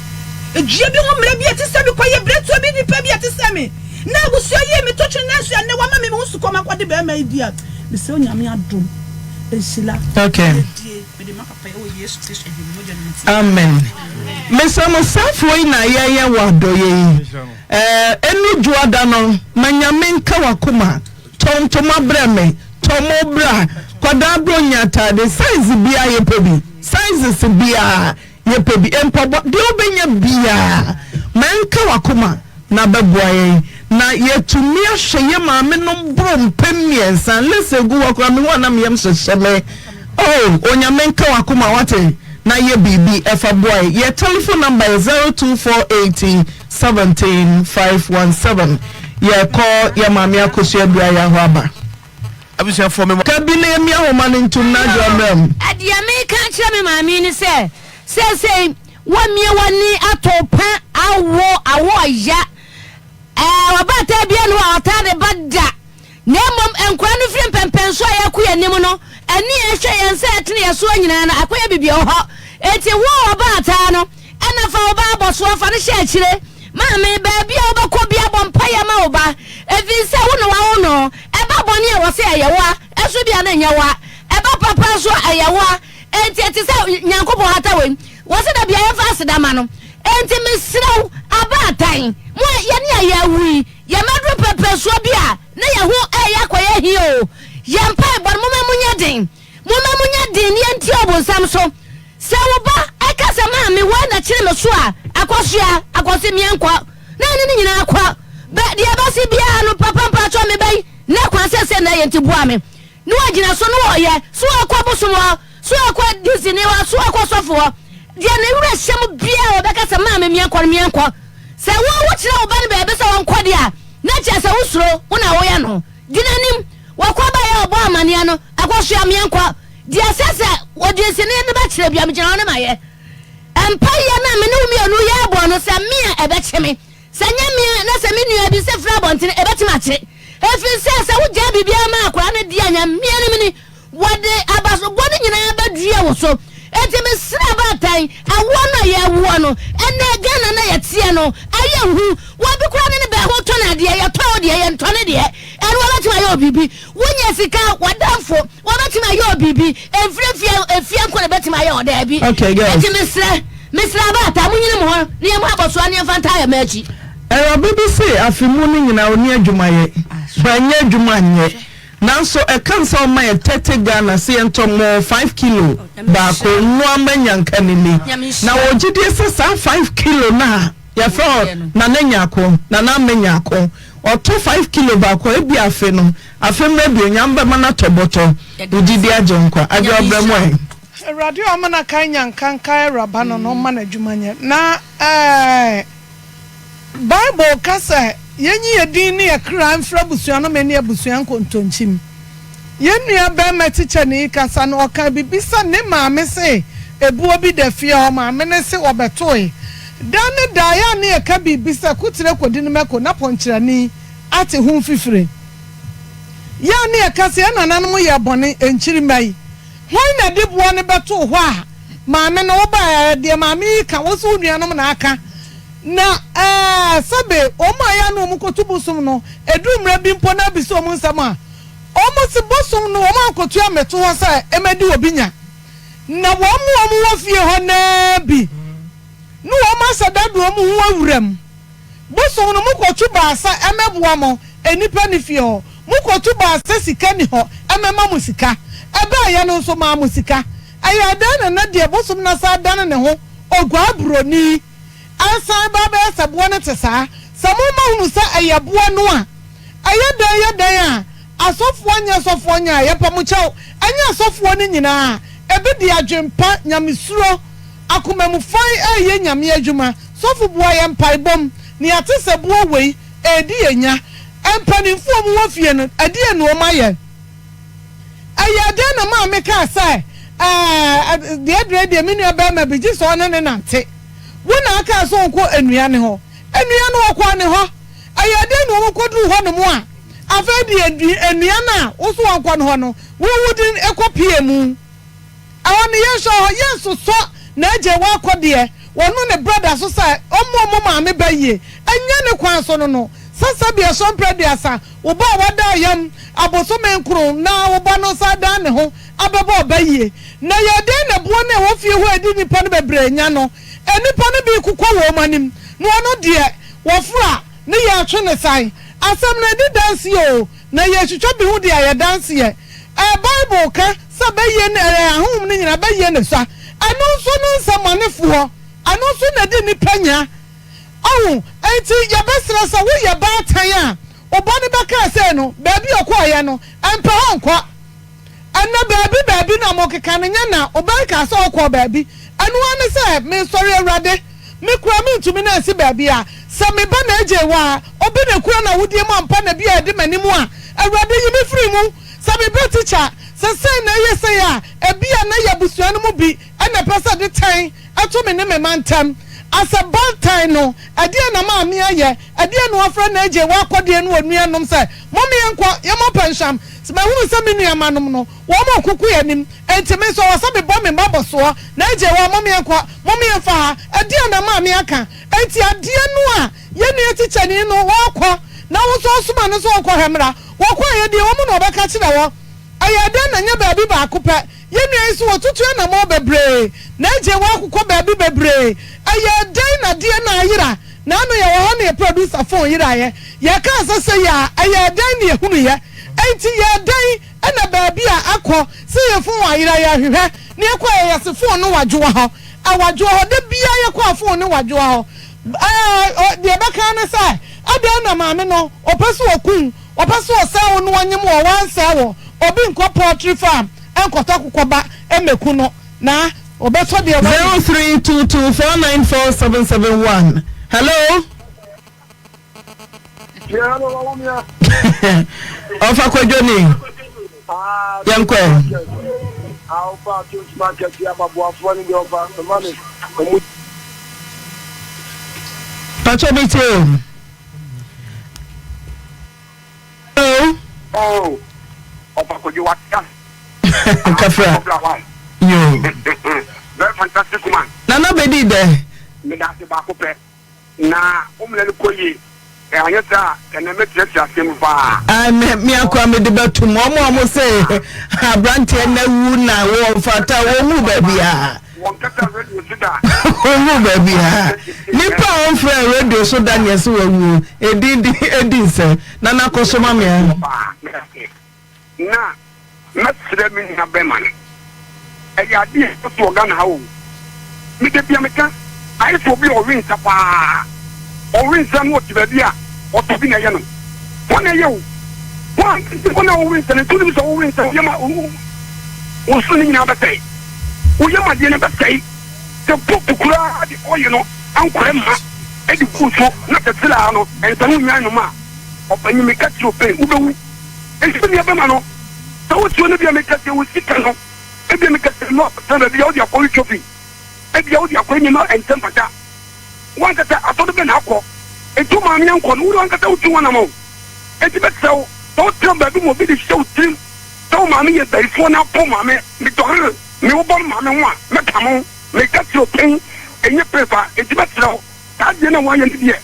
[SPEAKER 8] dua bi ho mmara bi a ɛte sɛ me, kwaeɛ biretuo bi nipa bi a ɛte sɛ me, na abusua yii me to twene nanso ɛnnɛ wama me me ho sukɔm akɔde barima yi deɛ a, mesrɛ Onyame adom, nhyira, yiedie.
[SPEAKER 3] Amen mesrɛ mo safoɔ yi na yɛyɛ wɔ adɔyɛ yi ɛɛ ɛnu dwoada no ma nyame nka wakoma tɔ ntoma brɛ me tɔ mo bra kwadaa brɛ onya ataade size biara yɛpɛ bi sizes biara yɛpɛ bi mpaboa deɛ wobɛnya biara ma ɛnka wakoma na bɛboa yɛn na yɛatumi ahwɛ yɛn maamenom boro mpem miɛnsa. List egu hɔ koraa mehu a na me yam hyehye me. Oh Onyame nka w'akoma wate na yɛ biribi ɛfa boa yɛn. Yɛ telephone number yɛ 0248 17 517. Yɛkɔ yɛ maame Akosua Duaya hɔ aba.
[SPEAKER 7] Abusuafoɔ me.
[SPEAKER 3] Ka bi na yɛmmia homa no ntom na adwoa mmra mu.
[SPEAKER 1] Deɛ meka akyerɛ me maame yi ne sɛ, seesei woamia w'ani ato pa awo awo ɔya. Ɛɛ, ɔbaatan biara nni hɔ a ɔtaa de ba da. Na mmom nkwadaa no firi mpɛnpɛnsoɔ a yɛrekɔ yɛn anim no, ani a ɛhwɛ yɛn sɛ ɛtene yɛn soɔ nyinaa no, akɔyɛ biribi wɔ hɔ. Enti wo ɔbaatan no, ɛna fa wo ba abɔsoɔ, fa no hyɛ akyire. Maame, baabi a wobɛkɔ biara, bɔ mpaeɛ ma wo ba, ɛfiri sɛ wo na woawo no. Ɛba bɔne a, wɔse ɛyɛ wo a, ɛso bi a na ɛnyɛ wo a. Ɛba papa nso a, ɛyɛ wo a. Enti ɛte sɛ Nyankopɔn hata wei. Wɔse da biara yɛmfa aseda ma no. Enti mesrɛ wo, abaatan, mo a yɛne a yɛawu yi, yɛmmɛduru pɛpɛsoɔ bi a na yɛn ho reyɛ akɔyɛ he oo, yɛn mpaebɔ no, momma emu nyɛ den. Momma emu nyɛ den na yɛntia ɔbonsam so. Sɛ wo ba ka sɛ, Maame, wei na kyere me so a, akɔsoa, akɔse, meɛnkɔ, na ɛne ne nyinaa kɔ. Bɛ, deɛ ɛbɛse biara no, papa mpakyɛw mebɛn nnɛ kwan seesei na ɛyɛ nti boa me. Na wagyina so na ɔyɛ, so ɔkɔ bosom hɔ, so ɔkɔ dinsini hɔ, so ɔkɔ sɔfo hɔ, deɛ ne werɛ hyɛ mu biara ɔbɛka sɛ, Maame, meɛnkɔ no, meɛnkɔ. Sɛ wo, wokyerɛ wo ba no baabi sɛ ɔnkɔ deɛ a, na kyerɛ sɛ wosuro, wo na woyɛ no. Di n'anim, wɔkɔ baeɛ a ɔbɔ amaneɛ no, akɔsoa, meɛnkɔ. Deɛ ɛsɛ sɛ odinsini no bɛkyerɛ biara, megyina hɔ na mayɛ. Mpaeɛ no a me ne wo mmienu yɛrebɔ no, sɛ me a, ɛbɛkye me. Sɛ ɛnyɛ me a, na sɛ me nua bi sɛ firi abɔntene, ɛbɛtumi akye. Ɛfiri sɛ, sɛ wogyae biribiara ma akwadaa no di a, Nyame anim ni, wɔde abasobɔ no nyinaa bɛdua wo so. Enti mesrɛ abaatan, awoɔ no a yɛrewoɔ no, ɛnnɛ Ghana no a yɛteɛ no, ayɛ hu. Obi koraa ne ne bɛ ho tɔn adeɛ, yɛtɔn wo deɛ, yɛntɔ ne deɛ. Ɛno wɔbɛtumi ayɛ wo biribi. Wonya sika, w'adamfo, wɔbɛtumi ayɛ wo biribi. Ɛmfiri efie, efie nko na ɛbɛtumi ayɛ wo, daabi.
[SPEAKER 3] Okay, girls.
[SPEAKER 1] Enti mesrɛ, mesrɛ abaatan, monyini mo ho na yɛmmɔ abɔsoɔ na yɛmfa ntaa yɛn mma akyi.
[SPEAKER 3] Awuraba bi se afe mu no nyinaa ɔnni adwuma yɛ, wannya adwuma anyɛ. Nanso ɛka sɛ ɔma yɛn 30 Ghana sɛ yɛntɔ mo 5 kilo baako nnoa ma nyanka no nni. Na wɔ gyidie sɛ saa 5 kilo no a yɛfrɛ hɔ Nana Nyarko, Nana Ama Nyarko, ɔtɔ 5 kilo baako a ebia afe no, afe mmerɛ bio Nyame bɛma no atɔ bɔtɔ. Wo gyidie agye nkwa. Adwoa brɛ mo ɛ.
[SPEAKER 11] Awurade a ɔma n'akan nya nkanka awuraba no na ɔmma n'adwuma nyɛ. Na ɛɛ, Bible ka sɛ yenyi yɛn din ne yɛn kra mfiri abusua no ne abusua nkontonkyi mu. Yɛn nua barima tikyani yi kasa no, ɔkaa biribi sɛ ne maame se ebuo bi da fie hɔ, maame no se wɔbɛtoe. Da ne da, ɛyɛ a na yɛka biribi sɛ kotire kɔdi no mako na pɔnkyerɛni ate ho mfifire. Yɛ a na yɛka sɛ yɛn nananom yɛɛ bɔne, nkyirimma yi. Hwan na ɛde boɔ no bɛtoo hɔ a maame no wobaeɛ a deɛ maame yi ka wo se wo nuanom na aka na ɛɛ sɛbe wɔn a ɛyɛ a na wɔn kɔtu bosom no ɛduru mmerɛ bi mpo na abisa wɔn nsɛm a wɔn se bosom no wɔn ankɔtu ammɛto hɔ sɛ ɛmɛdi obi nya na wɔn a wɔn wɔ fie hɔ no ara bi ne wɔn ahyɛ da de wɔn ho awura mu. Bosom no mokɔtu baasa ɛmɛboa mo nnipa nni fie hɔ mokɔtu baasa sika nni hɔ ɛmɛma mo sika ɛbaayɛ no nso maa mo sika ɛyɛɛ dɛn na nɛ deɛ bosom no asan adane ne ho oguaa broni ɛsan ba abɛyɛ sɛ boɔ no te saa sɛ moma hunu sɛ ɛyɛ boɔ no a ɛyɛ dɛn yɛ dɛn a asɔfoɔ nyɛ sɔfoɔ nyɛ a yɛpɛ mo kyɛw ɛnyɛ asɔfoɔ no nyinaa ebi de adwenpa nyamesuro Akoma mu fann reyɛ Nyame adwuma. Sɔfo boa yɛn mpaebɔ mu na yɛate sɛ boɔ wei redi yɛn nya. Mpanimfoɔ a wɔwɔ fie no, ɛdeɛn na wɔayɛ? Ɛyɛɛ dɛn na maame kaa sɛ, Ɛɛ, deɛ ɛdrɛ deɛ me nua barima bi gye sɛ ɔne ne nante. Wo na akaa sɛ ɔnkɔ nnua no hɔ. Nnua no wɔkɔɔ ne hɔ. Ɛyɛɛ dɛn na wɔkɔduruu hɔnom a afei deɛ nnua no a wo so wɔnkɔ ne hɔ no, wo wode kɔpue mu? Ɛhɔ no yɛnhwɛ hɔ yɛnsosɔ n'agya wɔ akɔdeɛ wɔno ne brɔda so sɛ ɔmmu ɔmo maame ba yie ɛnyɛ ne kwan so no no sɛ sɛbi ɛsɔ mprɛ aduasa wo ba a wada ayam abosome nkron na wo ba no nsa adan ne ho abɛbɔ ɔba yie na yɛ dɛn na ɛboɔ no a ɛwɔ fie hɔ a ɛdi nnipa no bebree nya no nnipa no bi kokɔ wɔ ɔmo anim na ɔno deɛ wɔforo a ne yɛtwe ne san asɛm no ɛdi danseɛ oo na yɛtwitwa bi ho de ayɛ danseɛ Ɛ Bible ka sɛ bɛyɛ ne ɛ ahonhom no nyinaa bɛyɛ ne sua. Ɛno nso no nsɛmmɔnefoɔ. Ɛno nso na ɛdi nnipa nya. Ɔho, enti yɛbɛsrɛ sɛ woyɛ baatan a, wo ba no bɛkaa sei no, baabi a ɔkɔeɛ no, mpɛ hɔ nkɔ. Ɛnnɛ baabi baabi na mokeka no nyɛ na wo ba yi kaa sɛ ɔkɔɔ baabi. Ɛno ara ne sɛ mesɔre Awurade. Me koraa mentumi nansi baabi a sɛ me ba na agyei wɔ a, obi na ekura n'awodie mu ampa na bi a ɛde m'anim a, Awurade yi me firi mu. Sɛ me ba tikya, sɛ sei na ɛyɛ sei a, ebia na ɛyɛ abusua no mu bi na ɛpɛ sɛ ɛde tan to me ne me mma ntam. As a baatan no, ɛdeɛn na maame ayɛ? Ɛdeɛn na wafrɛ n'agya wɔ akɔdeɛ ne onuanom sɛ, Mom yɛnkɔ, yɛmmɔ pɛnham. Mahunu sɛ me nuammanom no, wɔrekoko yɛn anim, enti me nso ɛwɔ sɛ mebɔ me mma bɔsoɔ. N'agya wɔ, Mom yɛnkɔ, mom yɛmfa ha. Ɛdeɛn na maame aka? Enti adeɛ no a yɛn nua tikyani no ɔrekɔ na wo nso wosoma no sɛ ɔnkɔhwɛ mmra. Wɔkɔeɛ deɛ wɔn na wɔbɛka kyerɛ wɔ. Ɛyɛɛ dɛn na ɛnyɛ baabi baako pɛ? Yɛn nua yi nso watutu anammɔn bebree. N'agya wɔ akokɔ baabi bebree. Ɛyɛɛ dɛn na adeɛ no ayera? Naano yɛwɔ hɔ na yɛn producer phone yeraeɛ. Yɛkaa sɛ sei a, ɛyɛɛ dɛn na yɛhunuiɛ? Enti yɛɛ dɛn na baabi a akɔ sɛ yɛn phone ayera yɛrehwehwɛ na yɛkɔeɛ yɛse phone no wadwoa hɔ. Ɛwadwoa hɔ. Da biara yɛkɔ a phone no wadwoa hɔ. Ɛɛ, deɛ ɛbɛka ne sɛ, adɛn na maame no, ɔpɛ sɛ ɔku wo, ɔpɛ sɛ ɔsɛe wo na ɔnyem wo, wansɛe wo. Obi nkɔ poultry farm nkɔtɔ akokɔ ba mmɛku no, na ɔbɛtɔ deɛ wadi.
[SPEAKER 3] 0322494771 Hello. Ɔfa kwadwo ni yɛnkɔ ɛ. Patro mi tie o. Hello.
[SPEAKER 5] Oh, ɔfa kwadwo wa ta.
[SPEAKER 3] Kafra. Yo.
[SPEAKER 5] Very fantastic woman.
[SPEAKER 3] Nana bedi dɛ.
[SPEAKER 5] Medase baako pɛ. Na wo mena no kɔ yie. Ɛ anyɛ saa a, ɛnɛ mɛkyerɛkyerɛ aseɛ mu paa.
[SPEAKER 3] Ae me me akoa mede bɛtom wɔn a wɔn se abranteɛ na wu na wɔn fata wɔn wu baabiara.
[SPEAKER 5] Wɔn kasa radio so da.
[SPEAKER 3] Wɔn wu baabiara. Nipa a wɔn frɛ radio so da neɛ se wɔawuo edin di edi nsɛ na nakɔ so ma me a.
[SPEAKER 5] Na mɛsrɛ me nua bɛma no. Ɛyɛ adeɛ a ɛkɔ so wɔ Ghana ha o. Me da bia meka, ayɛ sɛ obi a ɔwe nsa paa. Ɔwe nsa na ɔte baabi a ɔtɔ bi na ɛyɛ no. Hwan na ɛyɛ o? Hwan? Nti wɔn a wɔwe nsa no, nti wonim sɛ wowe nsa wo yam a wo so no nyinaa bɛsɛe. Wo yam adeɛ no bɛsɛe. Sɛ pope koraa de oil no ankorɛ mma de guu so na sɛ selaa no nsa no nnyae nom a, ɔpanyin meka kyerɛ wo pɛn, wobɛwu. Enti me nua bɛma no, sɛ wo tuo no bia meka sɛ wo sika no, ebia meka sɛ no akɔtena baabi a wode akɔwe shopping, ebia wode akɔyɛ nneɛma a ɛnsɛ mfata. Wo ankasa asɔre bɛn na akɔ? Enti wo maame ankɔ no, wo ankasa wotu ho anamɔn. Enti mɛsrɛ wo, sɛ wotena baabi ma obi de hyɛ wo tirim sɛ wo maame yɛ bayifoɔ na apo maame, medɔre me wo ba no maame ho a, mɛpamo wo. Meka kyerɛ wo pɛn, ɛnyɛ pɛn fa. Enti mɛsrɛ wo, saa adeɛ no a woayɛ no deɛ,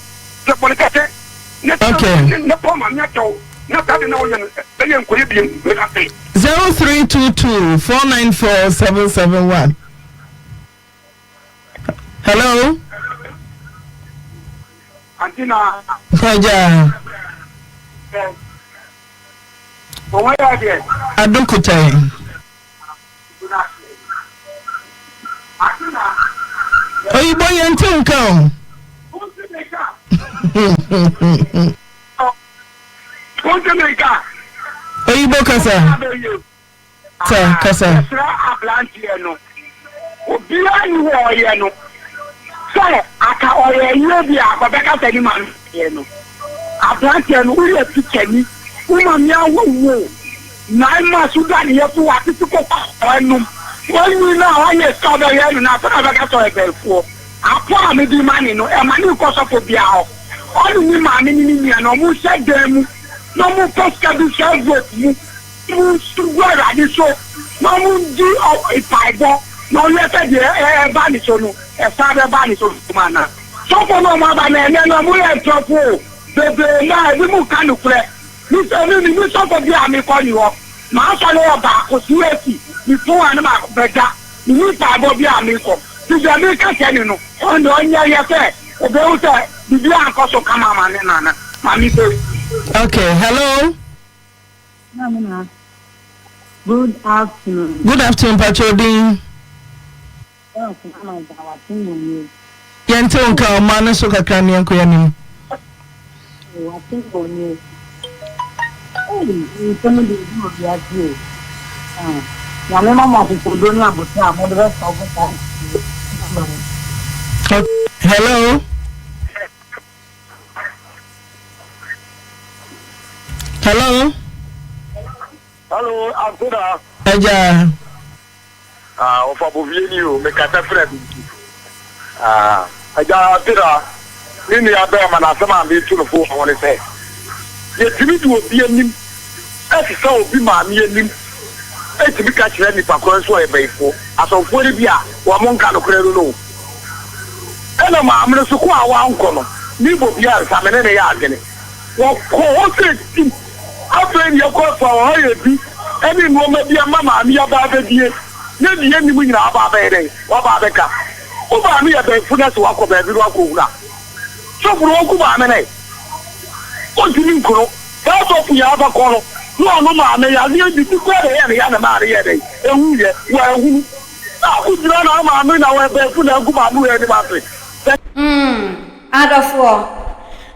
[SPEAKER 5] sɛ bɔne fakyɛ, na srɛ na pa maame akyɛ wo, na saa adeɛ no a woyɛ no, bɛyɛ nkɔyɛ biom. Meda ase.
[SPEAKER 3] 0322 494 771. Hello.
[SPEAKER 5] Auntie na.
[SPEAKER 3] Agya.
[SPEAKER 5] Wɔn yɛ adeɛ.
[SPEAKER 3] Adokuta yi. Oyibo yɛn ti nka o. Oyibo kasa. Kasa, kasa.
[SPEAKER 5] Yɛsrɛ abranteɛ no, obiara nni hɔ a ɔyɛ no sɛ aka ɔyɛ ayie bi a ɔbɛka sɛ ne maame yɛ no. Abranteɛ no, woyɛ tikyani, wo maame awo wo 9 months, woda ne yafunu watete koko a wanum, wanyin no a wayɛ sika ɔbɛyɛ no no, afei na ɔbɛka sɛ ɔyɛ bɛɛfoɔ. Apɔ a mede ma ne no, ɛma ne nkɔ sɔfo biara hɔ. Ɔne ne maame ne ne nua no, wɔnhyɛ dan mu na wɔmfa sika bi nhyɛ envelope mu. Monsu ngu Awurade so na mondi mpaebɔ na ɔnyɛ sɛ deɛ ɛreba ne so no, ɛsan bɛba ne so bio anaa? Sɔfo no a wɔaba no ɛnnɛ no, wɔyɛ ntorɔfoɔ o, bebree no ara, ebinom nka nokorɛ. Me sɛ me, menni sɔfo bi a mekɔ ne hɔ. M'asɔre yɛ baako, CAC, mepɔn a na mabɛda, menni mpaebɔ bi a mekɔ. Nti deɛ meka kyerɛ no no, ɔno deɛ ɔnyɛ yɛ sɛ ɔbɛhu sɛ biribiara ankɔ so kama ama ne nana. Maame Pei.
[SPEAKER 3] Okay, hello.
[SPEAKER 12] Good afternoon.
[SPEAKER 3] Good afternoon, Pacho Odin. Yɛnte wo nka ɔma no so kakra ne yɛnkɔ yɛn anim.
[SPEAKER 12] Nyame ma mo akokoɔduro ne aboterɛ a mode bɛsɔlve saa
[SPEAKER 3] Hello. Hello.
[SPEAKER 13] Hello, Antona.
[SPEAKER 3] Ẹja.
[SPEAKER 13] Ah, ọfa bovie ni o, me kasa fira bi nti. Ah, ẹja Antona, me nua bɛrima na asɛm a metu no fo wɔ ho ne sɛ, yɛtumi de obi anim ɛsesa obi maame anim ɛtumi ka kyerɛ nipa korɔ nso ɔyɛ bɛyifoɔ. Asɔfoɔ no bi a wɔn nka nokorɛ no no. Ɛna maame no so kɔ a wankɔ no, ne bɔ bi ansa me ne no yɛ adwene. Wɔkɔ hɔ sɛ tim. Afei deɛ ɛkɔ so a ɔyɛ bi ne nnoɔma bi ama maame yi aba abɛdie ne deɛ ɛnnim nyinaa aba abɛyɛ dɛn? Waba abɛka. Wo maame yɛ bɛnfo na sɛ wakɔ baabi na wakɔhunu a, sɔfo no ɔnku maame no ɛ? Ɔntumi nku no. Saa sɔfo yi aba kɔ no na ɔno maame yareɛ bi bi koraa na ɛyɛ ne ya na maa no yɛɛ dɛn? Ɛwuiɛ. Wanhunu. Ako gyina na maame na wɔ bɛnfo na agu maame wɔ anim ase. Sɛ.
[SPEAKER 1] Mm, adɔfoɔ,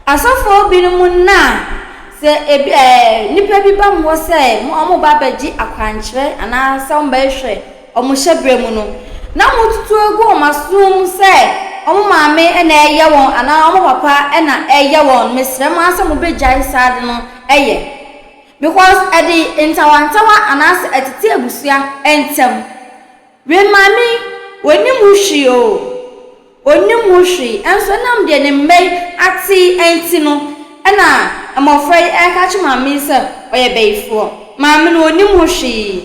[SPEAKER 1] asɔfoɔ binom nna a, sɛ ebi ɛɛ nnipa bi ba mo hɔ sɛ mo wɔn ba abɛgye akwankyerɛ anaa sɛ wɔn bɛhwɛ wɔn hyɛbrɛ mu no, na motutu agu wɔn aso mu sɛ wɔn maame na ɛyɛ wɔn anaa wɔn papa na ɛyɛ wɔn, mesrɛ mo ara sɛ mobɛgyae saa ade no yɛ. Because ɛde ntawantawa anaasɛ ɛtete abusua ntam. Wei maame yi, ɔnnim ho hwee oo, ɔnnim ho hwee, nso ɛnam deɛ ne mma yi ate nti no, ɛna mmɔfra yi reka akyerɛ maame yi sɛ ɔyɛ bayifoɔ. Maame no ɔnnim ho hwee.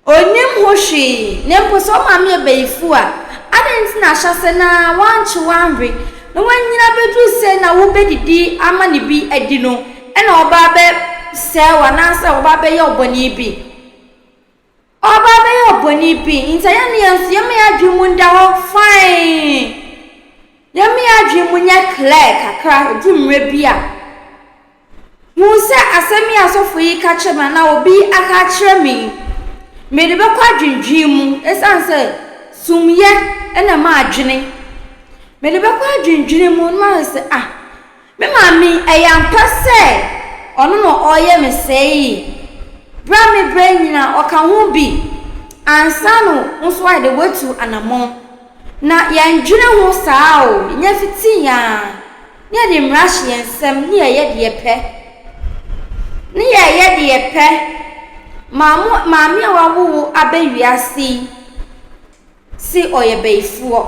[SPEAKER 1] Ɔnnim ho hwee, na mpo sɛ wo maame yɛ bayifo a, adɛn nti na ahyɛase no ara woankye wo anwe na wanyini abɛduru sei na wobɛdidi ama no bi adi no na ɔba abɛsɛe wo anaasɛ ɔba abɛyɛ wo bɔne bi? Ɔba abɛyɛ wo bɔne bi, nti ɛyɛ ne yɛn nso yɛmma yɛn adwene mu nda hɔ fann, yɛmma yɛn adwene mu nyɛ clear kakra, ɛduru mmerɛ bi a. Hu sɛ asɛm yi a asɔfo yi ka kyerɛ me anaa obi aka akyerɛ me yi, mede bɛkɔ adwendwen mu esiane sɛ sumyɛ na ɛma adwene. Mede bɛkɔ adwendwene mu na mahwɛ sɛ, ah, me maame yi, ɛyɛ ampa sɛ ɔno na ɔreyɛ me sɛɛ yi? Berɛ a mebrɛ nyinaa, ɔka ho bi. ansa na wo nso woayɛ dɛ woatu anammɔn. Na yɛndwene ho saa o, yɛnya fiti yɛn ara na yɛde mmara hyɛ yɛn nsam ne yɛyɛ deɛ yɛpɛ. Ne yɛyɛ deɛ yɛpɛ. Maamo, maame a wawo wo aba wiase yi se ɔyɛ bayifoɔ.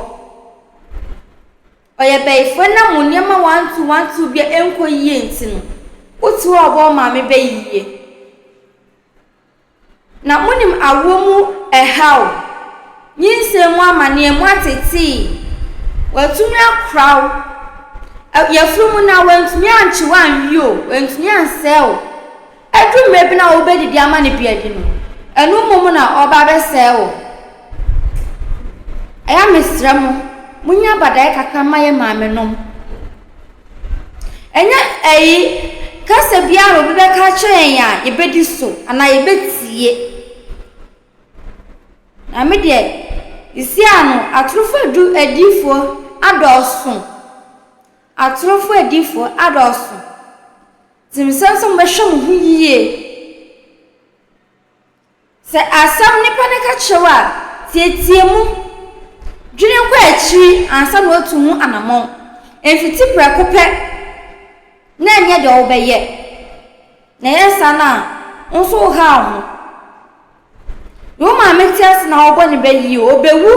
[SPEAKER 1] Ɔyɛ bayifoɔ ɛnam wo nneɛma wantu wantu bi a ɛnkɔ yie nti no, wote hɔ a ɔbɔ wo maame bɛ yie. Na monim awoɔ mu ɛhaw, nyinsɛn mu amaneɛ, mu atetee. Watumi akora wo. Yafunu mu no a, wantumi ankye wo anwe o, wantumi ansɛe wo. Ɛduru mmerɛ bi no a wobɛdidi ama no bi adi no, ɛno mmom na ɔreba abɛsɛe wo. Ɛyɛ a mesrɛ mo, monyɛ abadaeɛ kakra mma yɛn maamenom. Ɛnyɛ ɛyi, kasa biara na obi bɛka akyerɛ yɛn a yɛbɛdi so anaa yɛbɛtie. Na me deɛ, sisi ano, atorofo adu adiyifoɔ adɔɔso. Atorofo adiyifoɔ adɔɔso. Nti mesrɛ sɛ mobɛhwɛ mo ho yie. Sɛ asɛm nipa no ka kyerɛ wo a, teɛteɛ mu. Dwene kɔ akyiri ansa na woatu ho anammɔn. Mfiti prɛko pɛ na ɛnyɛ deɛ wobɛyɛ. Na ɛyɛ saa no a, wo nso wohaw wo ho. Deɛ wo maame te ase na wobɔ ne bɛ yie, ɔbɛwu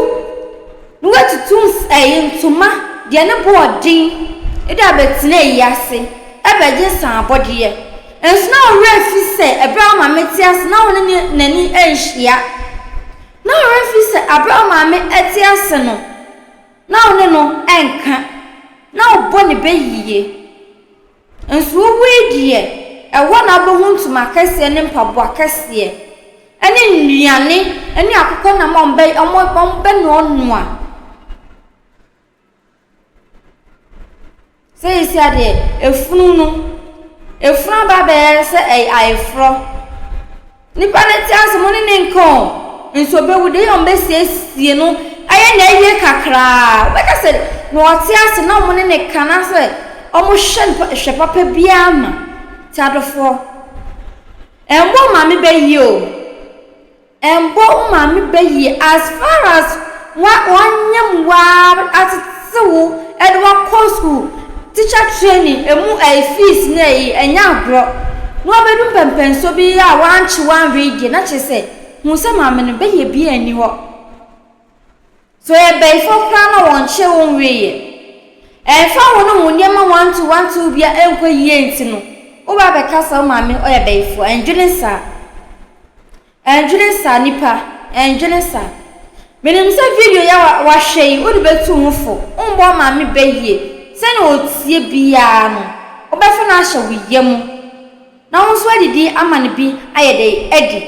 [SPEAKER 1] na woatutu ɛyi ntoma deɛ ne bo ɔden de abɛtena ayi ase ɛbɛgye nsaabɔdeɛ. Nso na wo werɛ fi sɛ ɛberɛ a wo maame te ase na wo ne n'ani nhyia. Na wo werɛ fi sɛ aberɛ a wo maame te ase no na wo ne no nka, na wobɔ ne bɛ yie. Nso wowui deɛ, ɛhɔ na wobɛhu ntoma kɛseɛ ne mpaboa kɛseɛ, ne nnuane ne akokɔnam a wɔbɛnoanoa. Seesei deɛ, efunu no, efunu aba abɛyɛ sɛ ɛyɛ ayeforɔ. Nipa no te ase, mo ne no nka o, nso ɔbɛwu deɛ wɔn bɛsiesie no ayɛ na ayie kakraa. Wobɛka sɛ na ɔte ase na wɔn ne no ka na sɛ wɔn hwɛ no hwɛ papa biara ma. Ti adɔfoɔ, ɛmmɔ maame bɛyie o. Ɛmbɔ wo maame bɛ yie as far as wa wanyem wo ara atete wo ɛde wo akɔ school teacher training emu ɛyi fees ne ɛyi ɛnyɛ agorɔ na wabɛdu mpɛmpɛnsoɔ bi a wankye wo anwe deɛ na kyerɛ sɛ hu sɛ maame no bɛyɛ biaa nni hɔ sɛ ɔyɛ bɛyifoɔ koraa na wɔnkye wo nweeɛ ɛmfa wo ne wo nneɛma wanto wanto bia ɛnkɔ yie nti no woba abɛka sɛ wo maame ɔyɛ bɛyifoɔ ɛndwene saa. Ɛndwene saa nipa, ɛndwene saa. Menim sɛ video yi a wahwɛ yi wode bɛtu wo ho fo, wombɔ wo maame bɛ yie, sɛnea ɔtie biara no wobɛfa no ahyɛ wo yam na wo nso adidi ama no bi ayɛ dɛn adi.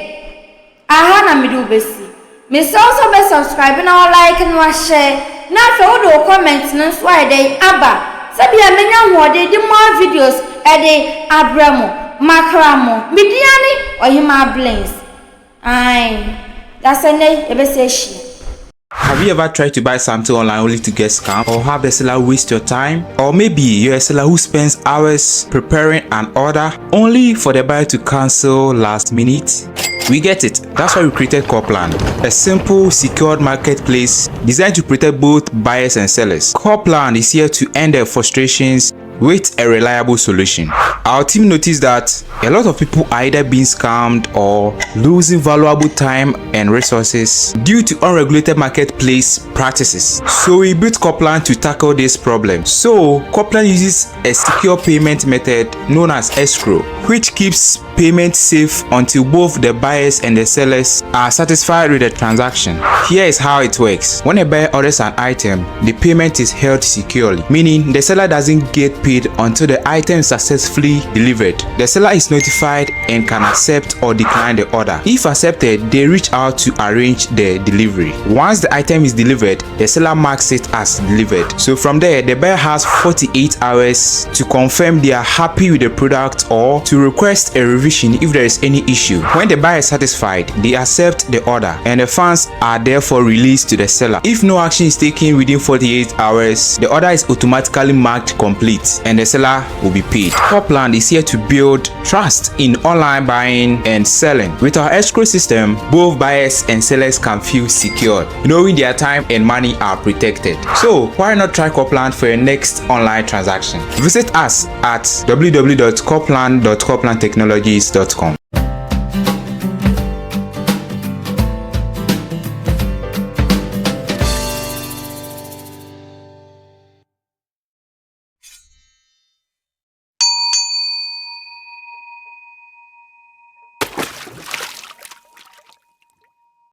[SPEAKER 1] Aha na mede wo bɛsi. Mesrɛ wo sɛ wobɛ subscribe na wa like na wa share na afei wode wo comment no nso ayɛ dɛn aba sɛbia mɛnya ahoɔden de more videos de abrɛ mo. Makra mo. Me din ara ne Ɔhemaa Blings. Ae. Dasɛ nnɛ yɛbɛsan ahyia.
[SPEAKER 14] Have you ever tried to buy something online only to get scammed or have the seller waste your time? Or maybe you're a seller who spends hours preparing an order only for the buyer to cancel last minute? We get it. That's why we created Corplan, a simple, secured marketplace designed to protect both buyers and sellers. Corplan is here to end their frustrations with a reliable solution. Our team noticed that a lot of people are either being scammed or losing valuable time and resources due to unregulated marketplace practices. So we built Corplan to tackle this problem. So Corplan uses a secure payment method known as escrow, which keeps payment safe until both the buyers and the sellers are satisfied with the transaction. Here is how it works. When a buyer orders an item, the payment is held securely, meaning the seller doesn't get paid until the item is successfully delivered. The seller is notified and can accept or decline the order. If accepted, they reach out to arrange the delivery. Once the item is delivered, the seller marks it as delivered. So from there, the buyer has 48 hours to confirm they are happy with the product or to request a revision if there is any issue. When the buyer is satisfied, they accept the order and the funds are therefore released to the seller. If no action is taken within 48 hours, the order is automatically marked complete. days and the seller will be paid. Copland is here to build trust in online buying and selling. With our escrow system, both buyers and sellers can feel secured, knowing their time and money are protected. So, why not try Copland for your next online transaction? Visit us at www.copland.coplandtechnologies.com.